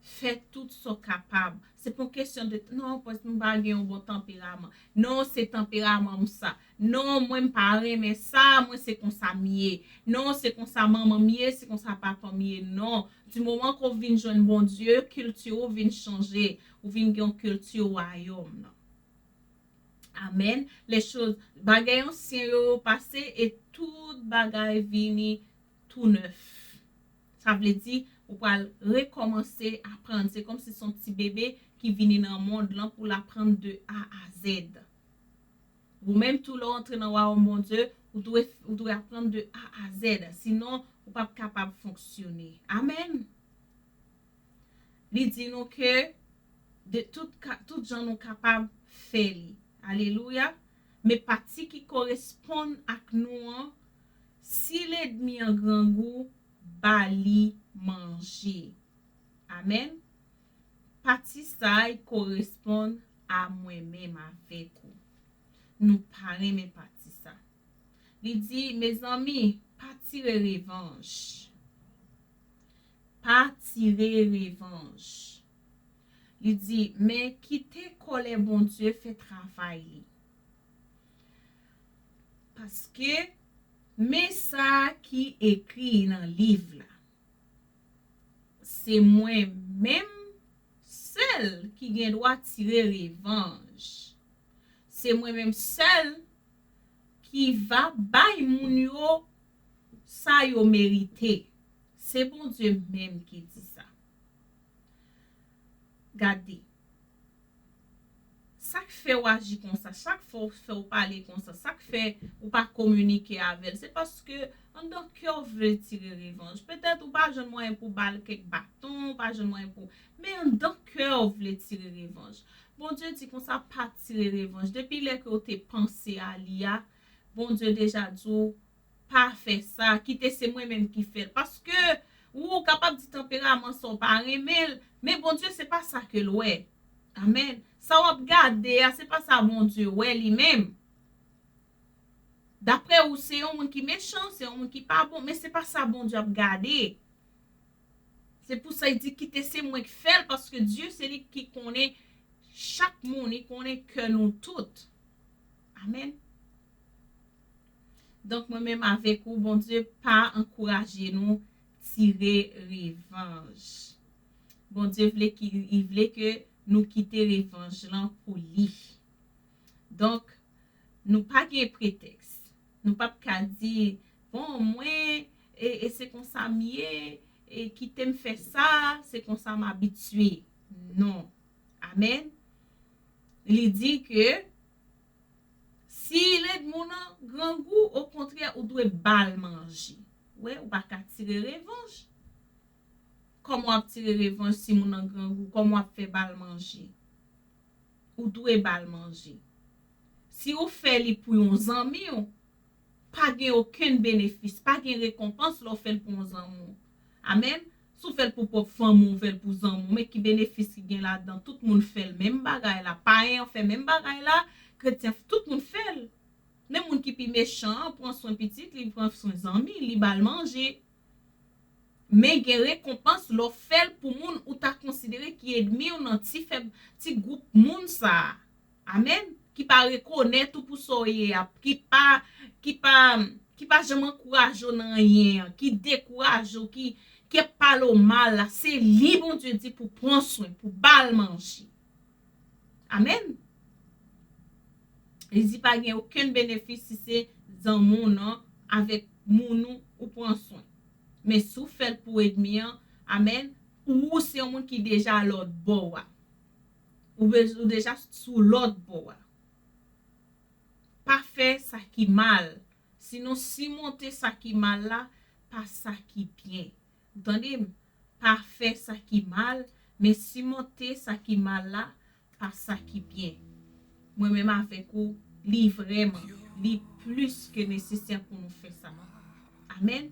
Fè tout sa w kapab. Se pa yon kesyon de, non, paske m pa gen yon bon tanperaman. Non, se tanperaman m sa. Non, mwen m pa renmen sa, mwen se konsa m ye. Non, se konsa manman m ye, se konsa papa m ye. Non. Di moman ke w vin jwenn Bondye, kilti w vin chanje. Ou vin gen yon kilti wayòm nan. Amèn. Les choses, bagay ansyen yo pase e tout bagay vini tou nèf. Sa vle di, ou pral rekòmanse aprann. Se kòmsi se yon ti bebe ki vini nan mond lan pou l aprann de A a Z. Ou menm tou, lè w antre nan wayòm Bondye, ou dwe, ou dwe aprann de A a Z. Sinon, ou p ap kapab fonksyone. Amèn. Li di nou ke de tout ka, tout jan nou kapab fè li. Alelouya. Men pati ki koresponn ak nou an, si lènmi an grangou, ba li manje. Amèn. Pati sa a, li koresponn a mwen menm avèk ou. Nou pa renmen pati sa. Li di, mezanmi, pa tire revanj. Pa tire revanj. Li di, men kite kòlè Bondye fè travay li. Paske Men sa ki ekri nan liv la. Se mwen menm sèl ki gen dwa tire revanj. Se mwen menm sèl ki va bay moun yo sa yo merite. Se Bondye menm ki di sa. Gade. Sa k fè w aji konsa, sa k fè w, fè w pale konsa, sa k fè ou pa kominike avè l, se paske anndan kè w vle tire revanj. Petèt ou pa jwenn mwayen pou ba l kèk baton, ou pa jwenn mwayen pou, men anndan kè w vle tire revanj. Bondye di konsa, pa tire revanj. Depi lè ke w te panse a li a, Bondye deja di w, pa fè sa, kite se mwen menm ki fè l. Paske ou kapab di tanperaman sa w pa renmen l, men Bondye se pa sa ke l wè. Amèn. Sa w ap gade a, se pa sa Bondye wè li menm. Daprè ou, se yon moun ki mechan, se yon moun ki pa bon, men se pa sa Bondye ap gade. Se pou sa li di, kite se mwen k fè l, paske Dye se li ki konnen chak moun, li konnen kè nou tout. Amèn. Donk, mwen menm avèk ou, Bondye pa ankouraje nou tire revanj. Bondye vle ki, li vle ke nou kite revanj lan pou li. Donk, nou pa gen pretèks. Nou p ap ka di, bon, mwen, e, e se konsa m ye, e kite m fè sa, se konsa m abitye. Non. Amèn. Li di ke si lènmi w nan grangou, okontrè, ou dwe ba l manje. Wè, ou pa ka tire revanj. Kòman w ap tire revanj si moun nan grangou? Kòman w ap fè ba l manje? Ou dwe ba l manje. Si ou fè li pou yon zanmi w, pa gen okenn benefis, pa gen rekonpans lè w fè l pou yon zanmi w. Amèn. Si w fè l pou pwòp fanmi w, ou fè l pou zanmi w, men ki benefis ki gen ladan? Tout moun fè l menm bagay la. Payen an fè menm bagay la, kretyen, tout moun fè l. Men moun ki pi mechan an pran swen pitit li, pran swen zanmi, li ba l manje. Men gen rekonpans lè w fè l pou moun ou ta konsidere ki ènmi w nan ti fèb, ti gwoup moun sa a. Amèn. Ki pa rekonèt ou pou sa w ye a, ki pa, ki pa, ki pa janm ankouraje w nan anyen an, ki dekouraje w, ki, ki ap pale w mal la, se li Bondye di pou pran swen, pou ba l manje. Amèn. Li di pa gen okenn benefis si se zanmi w nan avèk moun ou, ou pran swen. Men si w fè l pou ènmi an, amèn, ou se yon moun ki deja lòt bò a. Ou, be- ou deja sou lòt bò a. Pa fè sa ki mal, sinon simonte sa ki mal la pa sa ki byen. Ou tande m? Pa fè sa ki mal, men simonte sa ki mal la pa sa ki byen. Mwen menm avèk ou, li vrèman, li plis ke nesesè pou nou fè sa. Amèn.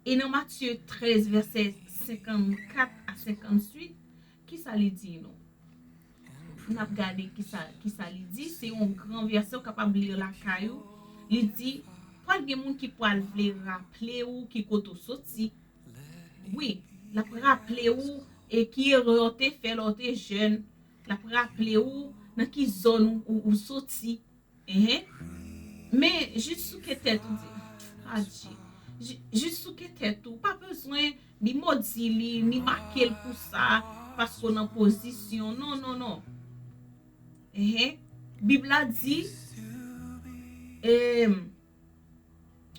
E nan Matye trèz, vèsè senkannkat a senkannwit, kisa li di nou? N ap gade kisa, kisa li di. Se yon gran vèsè, ou kapab li lakay ou. Li di, pral gen moun ki pral vle raple ou ki kote w soti. Wi, l ap raple ou e ki erè w te fè lè w te jèn. L ap raple ou nan ki zòn ou, ou, ou soti. Enhen. Men, jis souke tèt ou di, adje. Ji- Jis souke tèt ou. Pa bezwen ni modi li, ni make l pou sa, paske w nan pozisyon. Non, non, non. Enhen. Bib la di, em,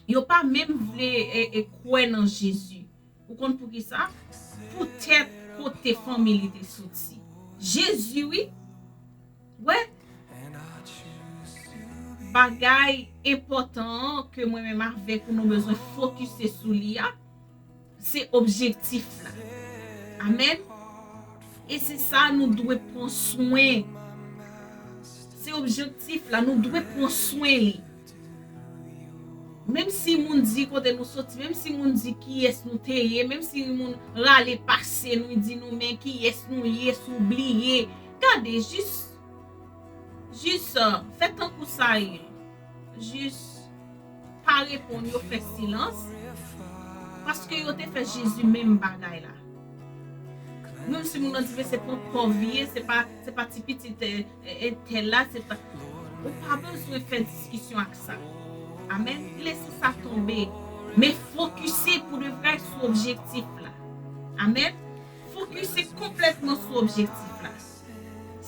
yo pa menm vle e, e kwè nan Jezi. Ou konn poukisa? Poutèt kote fanmi li te soti. Jezi, wi. Wè. Bagay enpòtan an ke mwen menm avèk ou nou bezwen fokise sou li a, se objektif la. Amèn. E se sa nou dwe pran swen. Se objektif la, nou dwe pran swen li. Menm si moun di kote nou soti, menm si moun di kiyès nou te ye, menm si moun rale pase nou, di nou men kiyès nou ye, si w bliye. Gade, jis, jis, uh, fè tankou sa ye. Jis pa reponn yo, fè silans. Paske yo te fè Jezi menm bagay la. Menm si moun nan di, men se pa yon pòv li ye, se pa, se pa ti pitit, eh, eh, entèl la, se pa. Ou pa bezwen fè diskisyon ak sa. Amèn. Lese sa tonbe. Men fokise pou de vrè sou objektif la. Amèn. Fokise konplètman sou objektif la.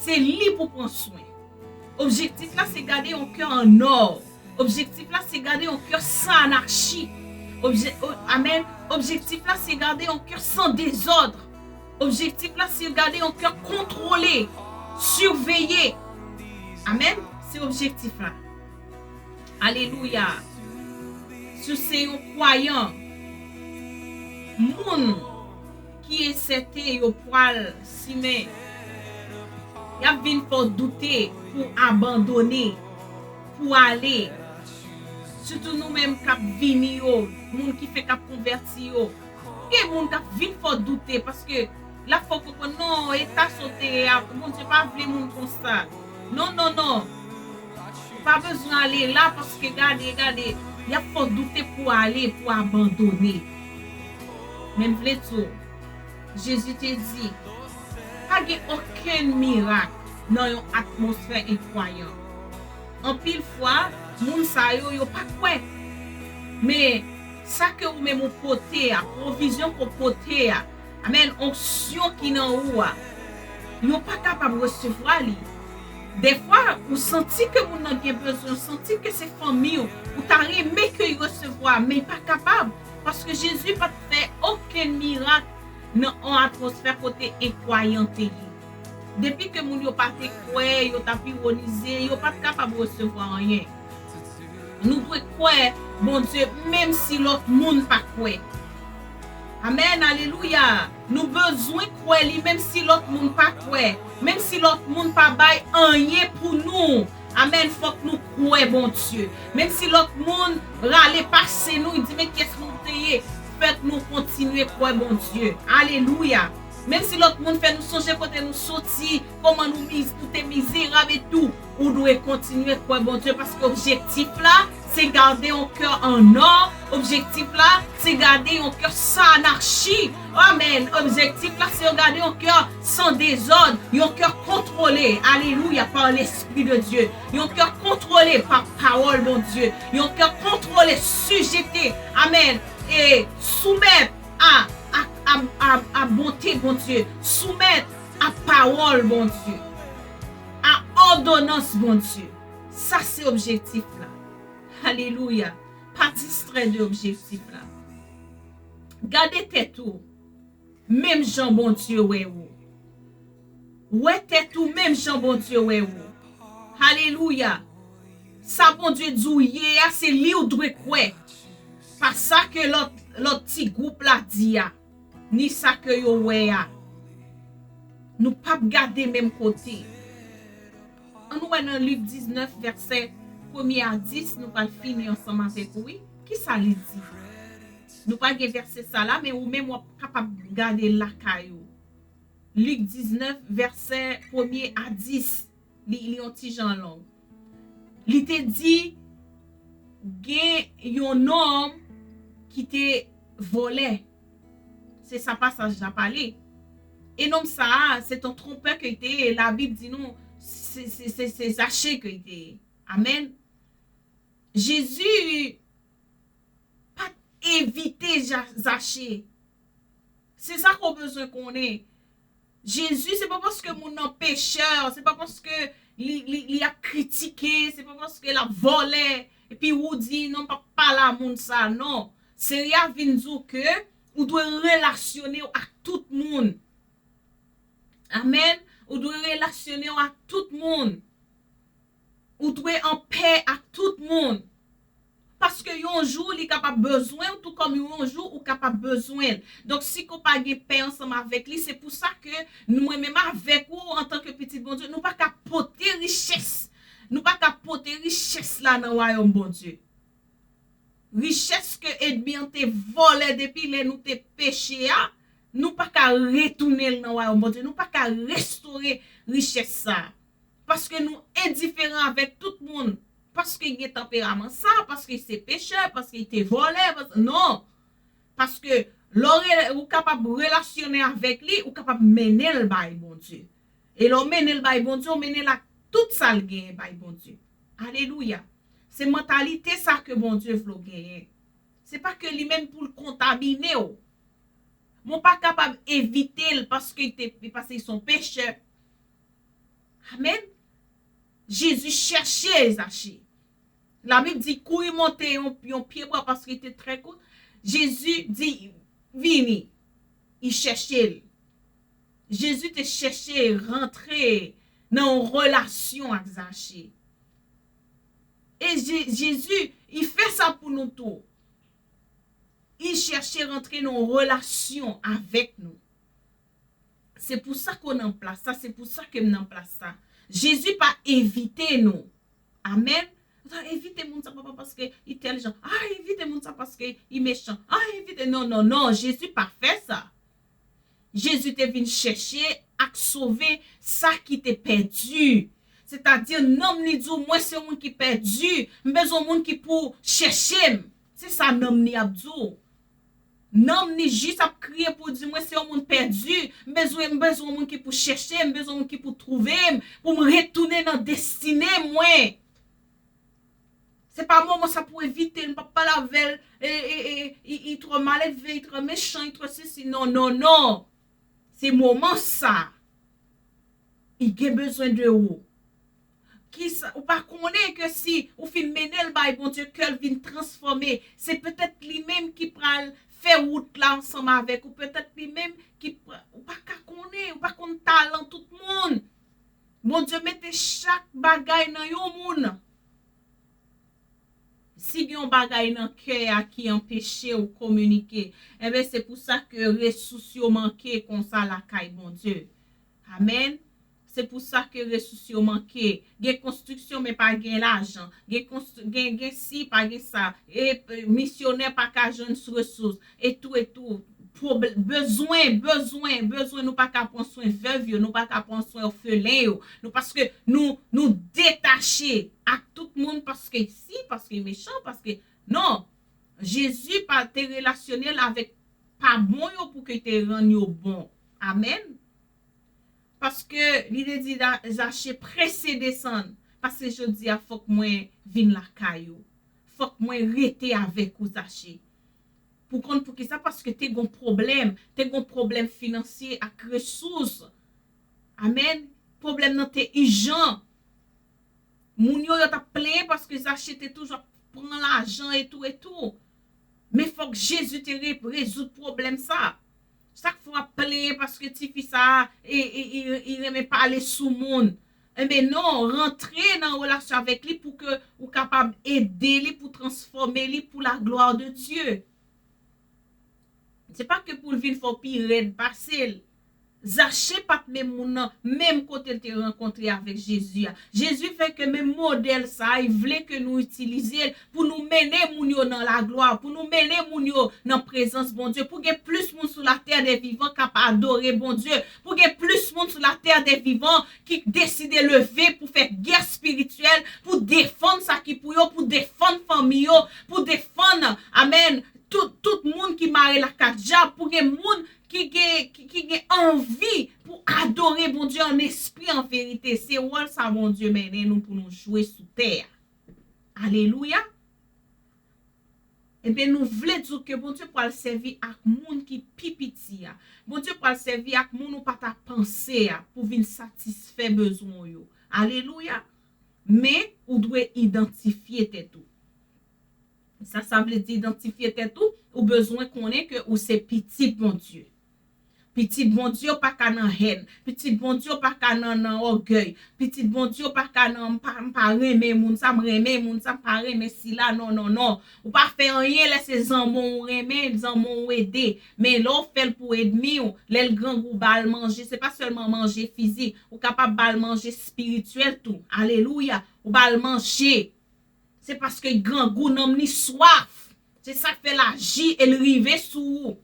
Se li pou pran swen. Objektif la, se gade yon kè an nò. Objektif la, se gade yon kè san anachi. Obje, o, amèn. Objektif la, se gade yon kè san dezòd. Objektif la, se gade yon kè kontwole, siveye. Amèn. Se objektif la. Alelouya. Si w se yon kwayan, moun ki ensèten yo pral simen, y ap vin fè w doute pou abandone, pou ale. Sitou nou menm k ap vini yo, moun ki fenk ap konvèti yo. Gen moun k ap vin fè w doute paske l ap fè w konprann, non, eta sa w te ye a, Bondye pa vle moun konsa. Non, non, non. Ou pa bezwen ale la paske gade, gade, y ap fè w doute pou ale, pou abandone. Men m vle di w, Jezi te di, pa gen okenn mirak nan yon atmosfè enkwayan. Anpil fwa, moun sa yo, yo pa kwè. Men, sa ke ou menm ou pote a, pwovizyon ke w pote a, amèn, onksyon ki nan ou a, yo pa kapab resevwa li. Dèfwa, ou santi ke moun nan gen bezwen, ou santi ke se fanmi w, ou ta renmen ke y resevwa, men y pa kapab, paske Jezi pa t fè okenn mirak nan yon atmosfè kote enkwayan te ye. Depi ke moun yo pa te kwè, yo t ap iwonize, yo pa t kapab resevwa anyen. Nou dwe kwè Bondye menm si lòt moun pa kwè. Amèn, alelouya. Nou bezwen kwè li menm si lòt moun pa kwè, menm si lòt moun pa bay anyen pou nou. Amèn, fòk nou kwè Bondye. Menm si lòt moun rale pase nou, di men kiyès nou te ye, fòk nou kontinye kwè Bondye. Alelouya. Menm si lòt moun fè nou sonje kote nou soti, kòman nou miz, nou te mizerab e tou, ou dwe kontinye kwè Bondye paske objektif la, se gade yon kè an nò. Objektif la, se gade yon kè san anachi. Amèn. Objektif la, se gade yon kè san dezòd, yon kè kontwole. Alelouya, pa Lespri de Dye. Yon kè kontwole pa pawòl Bondye. Yon kè kontwole, sijete. Amèn. E soumèt a, a, a, a, a bonte Bondye. Soumèt a pawòl Bondye. A òdonans Bondye. Sa se objektif la. Alelouya. Pa distrè de objektif la. Gade tèt ou menm jan Bondye wè ou. Wè tèt ou menm jan Bondye wè ou. Alelouya. Sa Bondye di w ye a, se li w dwe kwè. Pa sa ke lòt, lòt ti gwoup la di a, ni sa ke yo wè a. Nou p ap gade menm kote. Ann nou wè nan Lik diznèf, vèsè premye a dis, nou pral fini ansanm avèk ou, wi. Kisa li di? Nou pa gen vèsè sa la, men ou menm w ap kapab gade l lakay ou. Lik diznèf, vèsè premye a dis, li, li yon ti jan long. Li te di, gen yon nonm ki te vòlè. Se sa pasaj la pale. E nonm sa a, se t on tronpè ke l te ye. Labib di nou, se, se, se, se Zache ke l te ye. Amèn. Jezi pa t evite Ja-, Zache. Se sa ke w bezwen konnen. Jezi, se pa paske moun nan pechè, se pa paske li, li, li ap kritike, se pa paske l ap vòlè, epi ou di, "Non, m p ap pale a moun sa a," non. Seyè a vin di w ke ou dwe relasyone w ak tout moun. Amèn. Ou dwe relasyone w ak tout moun. Ou dwe anpè ak tout moun. Paske yon jou, li kapab bezwen w, tou kòm yon jou, ou kapab bezwen l. Donk, si ke w pa gen pè ansanm avèk li, se pou sa ke nou, mwen menm avèk ou, antanke pitit Bondye, nou pa ka pote richès. Nou pa ka pote richès la nan wayòm Bondye. Richès ke ènmi an te vòlè depi lè nou te peche a, nou pa ka retounen l nan wayòm Bondye. Nou pa ka restore richès sa a. Paske nou endiferan avèk tout moun. Paske gen tanperaman sa, paske se pechè, paske te vòlè, paske, non. Paske lè w re-, ou kapab relasyone avèk li, ou kapab mennen l bay Bondye. E lè w mennen l bay Bondye, w mennen l ak tout sa l genyen bay Bondye. Alelouya. Se mantalite sa ke Bondye vle w genyen. Se pa ke li menm pou l kontamine w. Men w pa kapab evite l paske l te, paske l se yon pechè. Amèn. Jezi chèche Zache. Labib di, kouri monte yon, yon pyebwa paske li te trè kout. Jezi di, vini. Li chèche l. Jezi te chèche rantre nan yon relasyon ak Zache. E Je- Jezi, li fè sa pou nou tou. Li chèche rantre nan yon relasyon avèk nou. Se pou sa ke w nan plas sa, se pou sa ke m nan plas sa. Jezi pa evite nou. Amèn. Ou ta evite moun sa, papa, paske li tèl jan. Ah, evite moun sa paske li mechan. Ah, evite. Non, non, non. Jezi pa fè sa. Jezi te vin chèche ak sove sa ki te pèdi. Sètadi, nanm li di w, mwen se yon moun ki pèdi. M bezwen yon moun ki pou chèche m. Se sa nanm li ap di w. Nanm li jis ap kriye pou di, mwen se yon moun pèdi. M bezwen, m bezwen yon moun ki pou chèche m, m bezwen yon moun ki pou twouve m, pou m retounen nan destine mwen. Se pa moman sa pou evite l, m p ap pale avè l, e, e, e, li, li twò maledve, li twò mechan, li twò sesi. Non, non, non. Se moman sa. Li gen bezwen de ou. Kisa, ou pa konnen ke si ou fin mennen l bay Bondye, kè l vin transfòme, se petèt li menm ki pral fè wout la ansanm avèk ou, petèt li menm ki pra-, ou pa ka konnen, ou pa konn talan tout moun. Bondye mete chak bagay nan yon moun. Si gen yon bagay nan kè a ki anpeche w kominike, enben, se pou sa ke resous yo manke konsa lakay Bondye. Amèn. Se pou sa ke resous yo manke. Gen konstriksyon, men pa gen lajan. Gen konstri-, gen, gen si, pa gen sa. E, e, misyonè pa ka jwenn resous. E tou, e tou. Pwob-, bezwen, bezwen, bezwen, nou pa ka pran swen vèv yo, nou pa ka pran swen òfelen yo. Nou, paske nou, nou detache ak tout moun, paske si, paske mechan, paske, non. Jezi pa te relasyone l avèk pa bon yo pou ke te rann yo bon. Amèn. Paske li te di Da-, Zache, prese desann, paske jodi a fòk mwen vin lakay ou. Fòk mwen rete avèk ou, Zache. Pou konn poukisa? Paske te gon pwoblèm, te gon pwoblèm finansye ak resous. Amèn. Pwoblèm nan te ijan. Moun yo, yo t ap plenyen paske Zache te toujou ap pran lajan e tou, e tou. Men fòk Jezi te re-, rezoud pwoblèm sa. Chak fwa w ap plenyen paske tifi sa a, e, e, e, e renmen pale sou moun. Enben non, rantre nan relasyon avèk li pou ke ou kapab ede li, pou transfòme li pour la gloire de Dieu. Se pa ke pou l vin fè w pi rèd pase l. Zache pa t menm moun nan, menm kote l te rankontre avèk Jezi a. Jezi fè ke menm modèl sa a, li vle ke nou itilize l pou nou mennen moun yo nan laglwa, pou nou mennen moun yo nan prezans Bondye, pou gen plis moun sou latè dè vivan k ap adore Bondye, pou gen plis moun sou latè dè vivan ki deside leve pou fè gè espirityèl, pou defann sa ki pou yo, pou defann fanmi yo, pou defann, amèn, tout, tout moun ki mare lakay dyab, pou gen moun ki gen, ki, ki gen anvi pou adore Bondye an espri, an verite. Se wòl sa Bondye mennen nou pou nou jwe sou tè a. Alelouya! Ebyen, nou vle di w ke Bondye pral sèvi ak moun ki pi piti a. Bondye pral sèvi ak moun ou pa ta panse a pou vin satisfè bezwen w yo. Alelouya! Men, ou dwe idantifye tèt ou. Sa, sa vle di idantifye tèt ou, ou bezwen konnen ke ou se pitit Bondye. Pitit Bondye yo pa ka nan hèn. Pitit Bondye yo pa ka nan, nan ògèy. Pitit Bondye yo pa ka nan, m pa, m pa renmen moun sa, m renmen moun sa, m pa renmen sila, non, non, non. Ou pa fè anyen lè se zanmi w ou renmen, zanmi w ou ede. Men lè w fè l pou ènmi w, lè l grangou, ba l manje, se pa sèlman manje fizik. Ou kapab ba l manje espirityèl tou. Alelouya. Ou ba l manje. Se paske grangou, nanm li swaf. Se sa k fè l aji e l rive sou ou.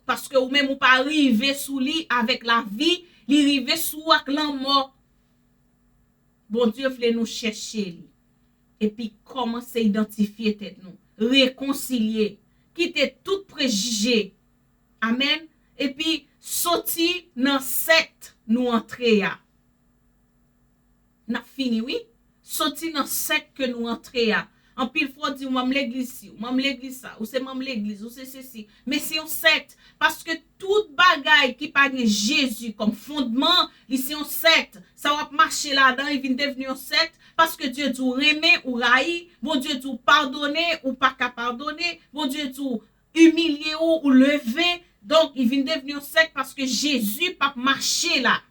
Paske ou menm ou pa rive sou li avèk lavi, li rive sou ou ak lanmò. Bondye vle nou chèche li. Epi kòmanse idantifye tèt nou. Rekonsilye. Kite tout prejije. Amèn. Epi soti nan sèt nou antre a. N ap fini, wi. Soti nan sèk ke nou antre a. Anpil fwa w di, "Ou manm legliz si, ou manm legliz sa, ou se manm legliz, ou se sesi." Men se yon sèkt. Paske tout bagay ki pa gen Jezi kòm fondman, li se yon sèkt. Sa w ap mache ladan, li vin devni yon sèkt. Paske Dye di w renmen, ou rayi. Bondye di w padone, ou pa ka padone. Bondye di w imilye w, ou leve. Donk, li vin devni yon sèkt paske Jezi p ap mache la.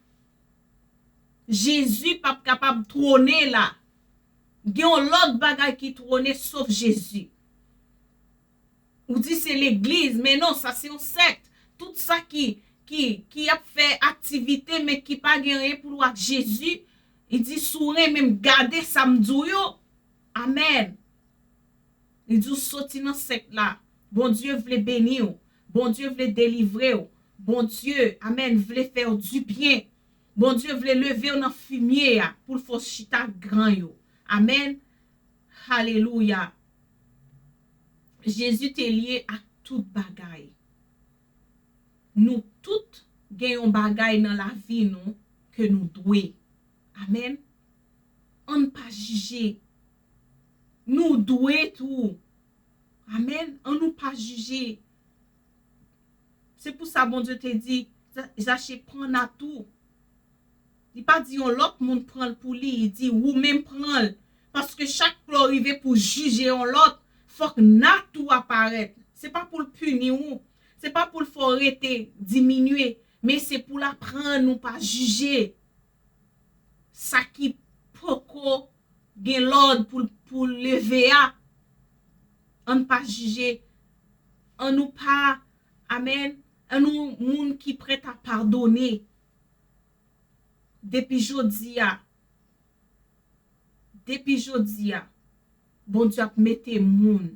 Jezi p ap kapab twone la. Gen yon lòt bagay ki twone sof Jezi. Ou di se legliz, men non, sa se yon sèkt. Tout sa ki, ki, ki ap fè aktivite, men ki pa gen anyen pou l wè ak Jezi, li di, "Si w renmen m, gade sa m di w yo." Amèn. Li di w soti nan sèk la. Bondye vle beni w. Bondye vle delivre w. Bondye, amèn, vle fè w dibyen. Bondye vle leve w nan fimye a pou l fè w chita ak gran yo. Amèn. Alelouya. Jezi te lye ak tout bagay. Nou tout gen yon bagay nan lavi nou ke nou dwe. Amèn. Ann pa jije. Nou dwe tou. Amèn. Ann nou pa jije. Se pou sa Bondye te di, "Za-, Zache, pran nat ou." Li pa di yon lòt moun pran l pou li, li di, "Ou menm pran l." Paske chak lè w rive pou jije yon lòt, fòk nat ou a parèt. Se pa pou l pini w, se pa pou l fè w rete, diminye, men se pou l aprann ou pa jije. Sa ki poko gen lòd pou, pou leve a, ann pa jije, ann nou pa, amèn, ann nou moun ki prèt a padone. Depi jodi a, depi jodi a, Bondye ap mete moun.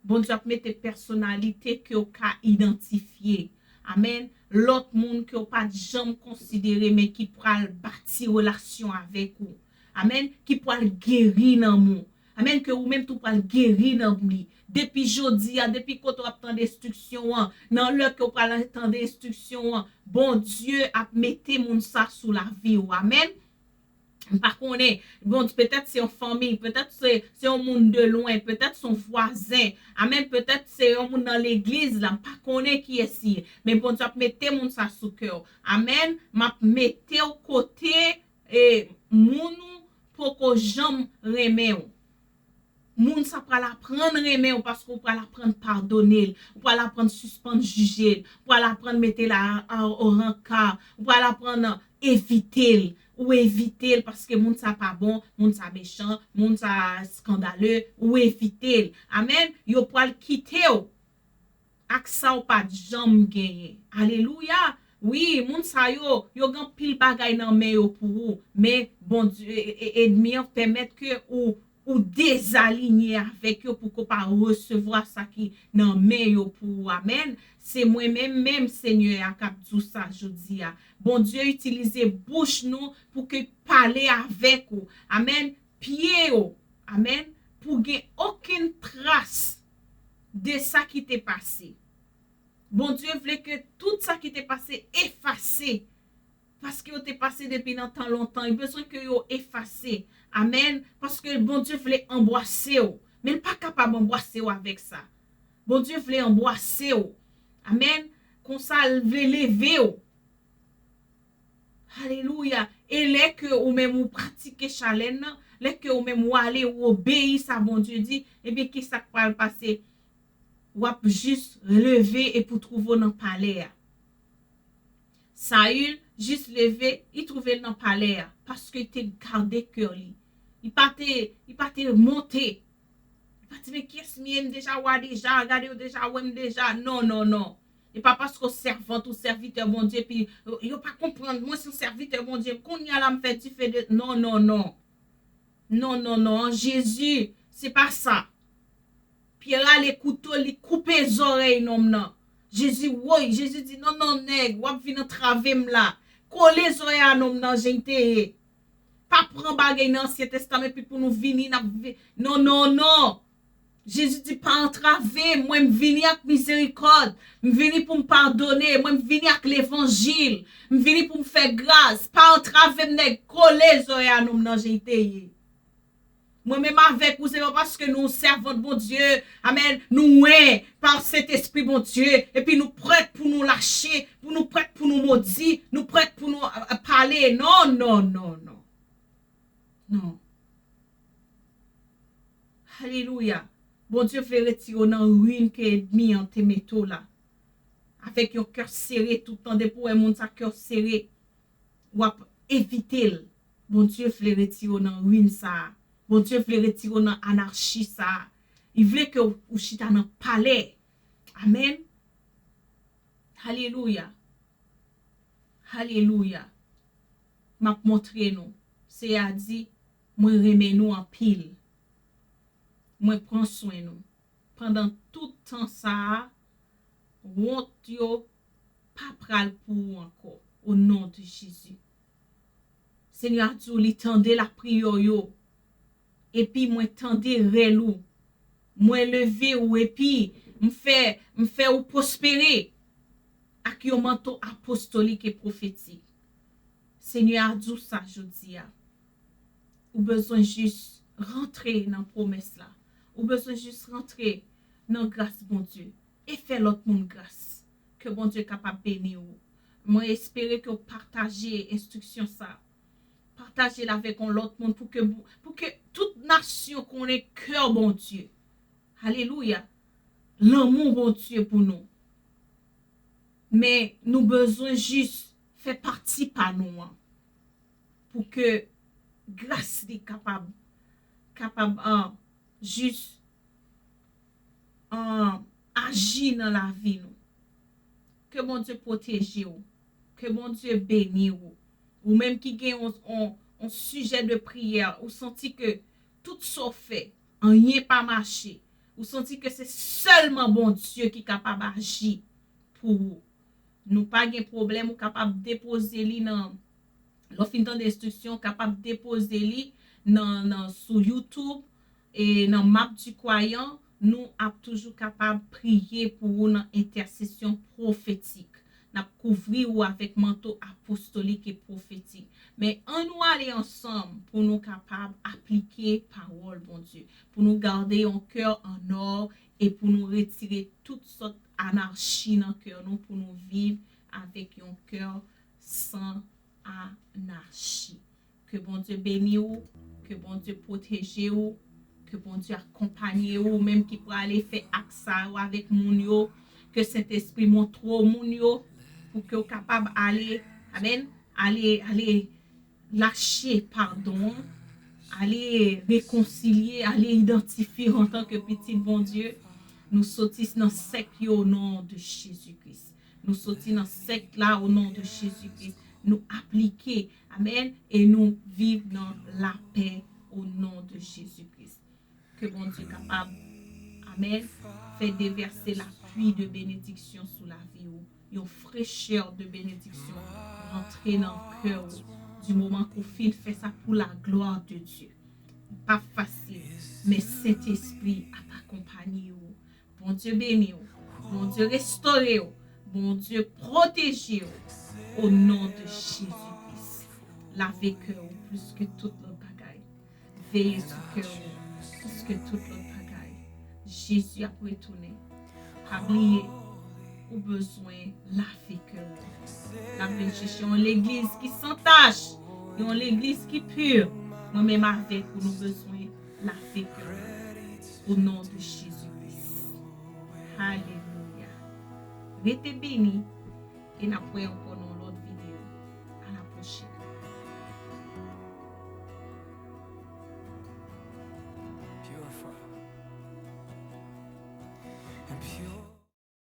Bondye ap mete pèsonalite ke w ka idantifye. Amèn. Lòt moun ke w pa t janm konsidere, men ki pral bati relasyon avèk ou. Amèn. Ki pral geri nanm ou. Amèn. Ke ou menm tou pral geri nanm li. Depi jodi a, depi kote w ap tande enstriksyon an, nan lè ke w pral tande enstriksyon an, Bondye ap mete moun sa sou lavi w. Amèn. M pa konnen. Bon, petèt se yon fanmi, petèt se, se yon moun de lwen, petèt se yon vwazen. Amèn. Petèt se yon moun nan legliz la, m pa konnen kiyès li ye. Men Bondye ap mete moun sa sou kè w. Amèn. M ap mete w kote, e, moun ou poko janm renmen w. Moun sa pral aprann renmen w paske w pral aprann padone l, ou pral aprann sispann jije l, ou pral aprann mete l a, a, o ranka, ou pral aprann evite l, ou evite l paske moun sa pa bon, moun sa mechan, moun sa eskandale, ou evite l. Amèn. Yo pral kite w ak sa w pa t janm genyen. Alelouya! Wi, moun sa yo, yo gen anpil bagay nan men yo pou ou, men Bondye, e, e, ènmi an pèmèt ke ou, ou dezalinye avèk yo pou ke w pa resevwa sa ki nan men yo pou ou. Amèn. Se mwen menm, menm Senyè a k ap di w sa jodi a. Bondye itilize bouch nou pou ke pale avèk ou. Amèn. Pye yo. Amèn. Pou gen okenn tras de sa ki te pase. Bondye vle ke tout sa ki te pase efase. Paske yo te pase depi nan tan lontan. Li bezwen ke yo efase. Amèn. Paske Bondye vle anbwase w. Men l pa kapab anbwase w avèk sa. Bondye vle anbwase w. Amèn. Konsa, l vle leve w. Alelouya. E lè ke ou menm ou pratike chalè nan, lè ke ou menm ou ale, ou obeyi sa Bondye di, ebyen, ki sa k pral pase? W ap jis leve epi w twouve w nan palè a. Sayil jis leve, li twouve l nan palè a, paske li te gade kè li. Li pa te, li pa te monte. Li pa te di, "Men kiyès m ye? M deja wa deja, gade yo deja wè m deja." Non, non, non. E pa paske w sèvant ou sèvitè Bondye, epi yo, yo pa konprann, "Mwen se yon sèvitè Bondye, kounye a la m fè dife de," non, non, non. Non, non, non, Jezi, se pa sa. Pyè rale kouto, li koupe zòrèy nonm nan. Jezi woy, Jezi di, "Non, non, nèg, w ap vin antrave m la. Kole zòrèy a nonm nan, jan l te ye. Pa pran bagay nan Ansyen Testaman, epi pou nou vini, n ap vi-, non, non, non." Jezi di, "Pa antrave m, mwen m vini ak mizerikòd, m vini pou m padone, mwen m vini ak levanjil, m vini pou m fè gras, pa antrave m, nèg, kole zòrèy a nonm nan, jan l te ye." Mwen menm avèk ou, se pa paske nou sèvant Bondye, amèn, nou wen pa Sentespri Bondye, epi nou prèt pou nou lache, pou nou prèt pou nou modi, nou prèt pou nou a, a, pale. Non, non, non, non. Non. Alelouya. Bondye vle retire w nan ruin ke ènmi an te mete w la. Avèk yon kè sere tout tan, depi w wè moun sa kè sere, w ap evite l. Bondye vle retire w nan ruin sa a. Bondye vle retire w nan anachi sa a. Li vle ke w, ou chita nan palè. Amèn. Alelouya. Alelouya. M ap montre nou. Seyè a di, mwen renmen nou anpil. Mwen pran swen nou. Pandan tout tan sa a, wont yo pa pral pou ou ankò, o non de Jezi. Senyè a di w li tande lapriyè w yo, epi mwen tande rèl ou. Mwen leve ou, epi m fè, m fè ou pwospere ak yon manto apostolik e pwofetik. Senyè a di w sa jodi a. Ou bezwen jis rantre nan pwomès la. Ou bezwen jis rantre nan gras Bondye. E fè lòt moun gras. Ke Bondye kapab beni w. Mwen espere ke w pataje enstriksyon sa. Pataje l avèk yon lòt moun pou ke, pou ke tout nasyon konnen kè Bondye. Alelouya. Lanmou Bondye pou nou. Men nou bezwen jis fè pati pa nou an. Pou ke gras li kapab, kapab, ah, jis, ah, aji nan lavi nou. Ke Bondye pwoteje w. Ke Bondye beni w. Ou menm ki gen yon, yon, yon sijè de priyè, ou santi ke tout sa w fè, anyen pa mache. Ou santi ke se sèlman Bondye ki kapab aji pou ou. Nou pa gen pwoblèm, ou kapab depoze li nan, lè w fin tande enstriksyon, ou kapab depoze li nan, nan, sou YouTube e nan Map di Kwayan, nou ap toujou kapab priye pou ou nan entèsesyon pwofetik. N ap kouvri ou avèk manto apostolik e pwofetik. Men ann nou ale ansanm pou nou kapab aplike pawòl Bondye, pou nou gade yon kè an nò e pou nou retire tout sòt anachi nan kè nou, pou nou viv avèk yon kè san anachi. Ke Bondye beni w, ke Bondye pwoteje w, ke Bondye akonpanye w, ou menm ki prale fè ak sa yo avèk moun yo, ke Sentespri montre w moun yo, pou ke w kapab ale, amèn, ale, ale lache padon, ale rekonsilye, ale idantifye antanke pitit Bondye. Nou soti nan sèk yo o non de Jezi Kris. Nou soti nan sèk la o non de Jezi Kris. Nou aplike, amèn, e nou viv nan lapè o non de Jezi Kris. Ke Bondye kapab, amèn, fè devèse lapli de benediksyon sou lavi w. Yon frechè de benediksyon rantre nan kè w di moman ke w fin fè sa pou la glwa de Dye. Pa fasil, men Sentespri ap akonpanye w. Bondye beni w. Bondye restore w. Bondye pwoteje w. O non de Jezi Kris. Lave kè w plis ke tout lòt bagay. Veye sou kè w plis ke tout lòt bagay. Jezi ap retounen. Pa bliye, ou bezwen lave kè w. L ap vin chèche yon legliz ki san tach, yon legliz ki pi. Mwen menm avèk ou, nou bezwen lave kè nou. O non de Jezi Kris. Alelouya. Rete beni e n ap wè ankò nan yon lòt videyo. A la pwochèn. Purify and pure.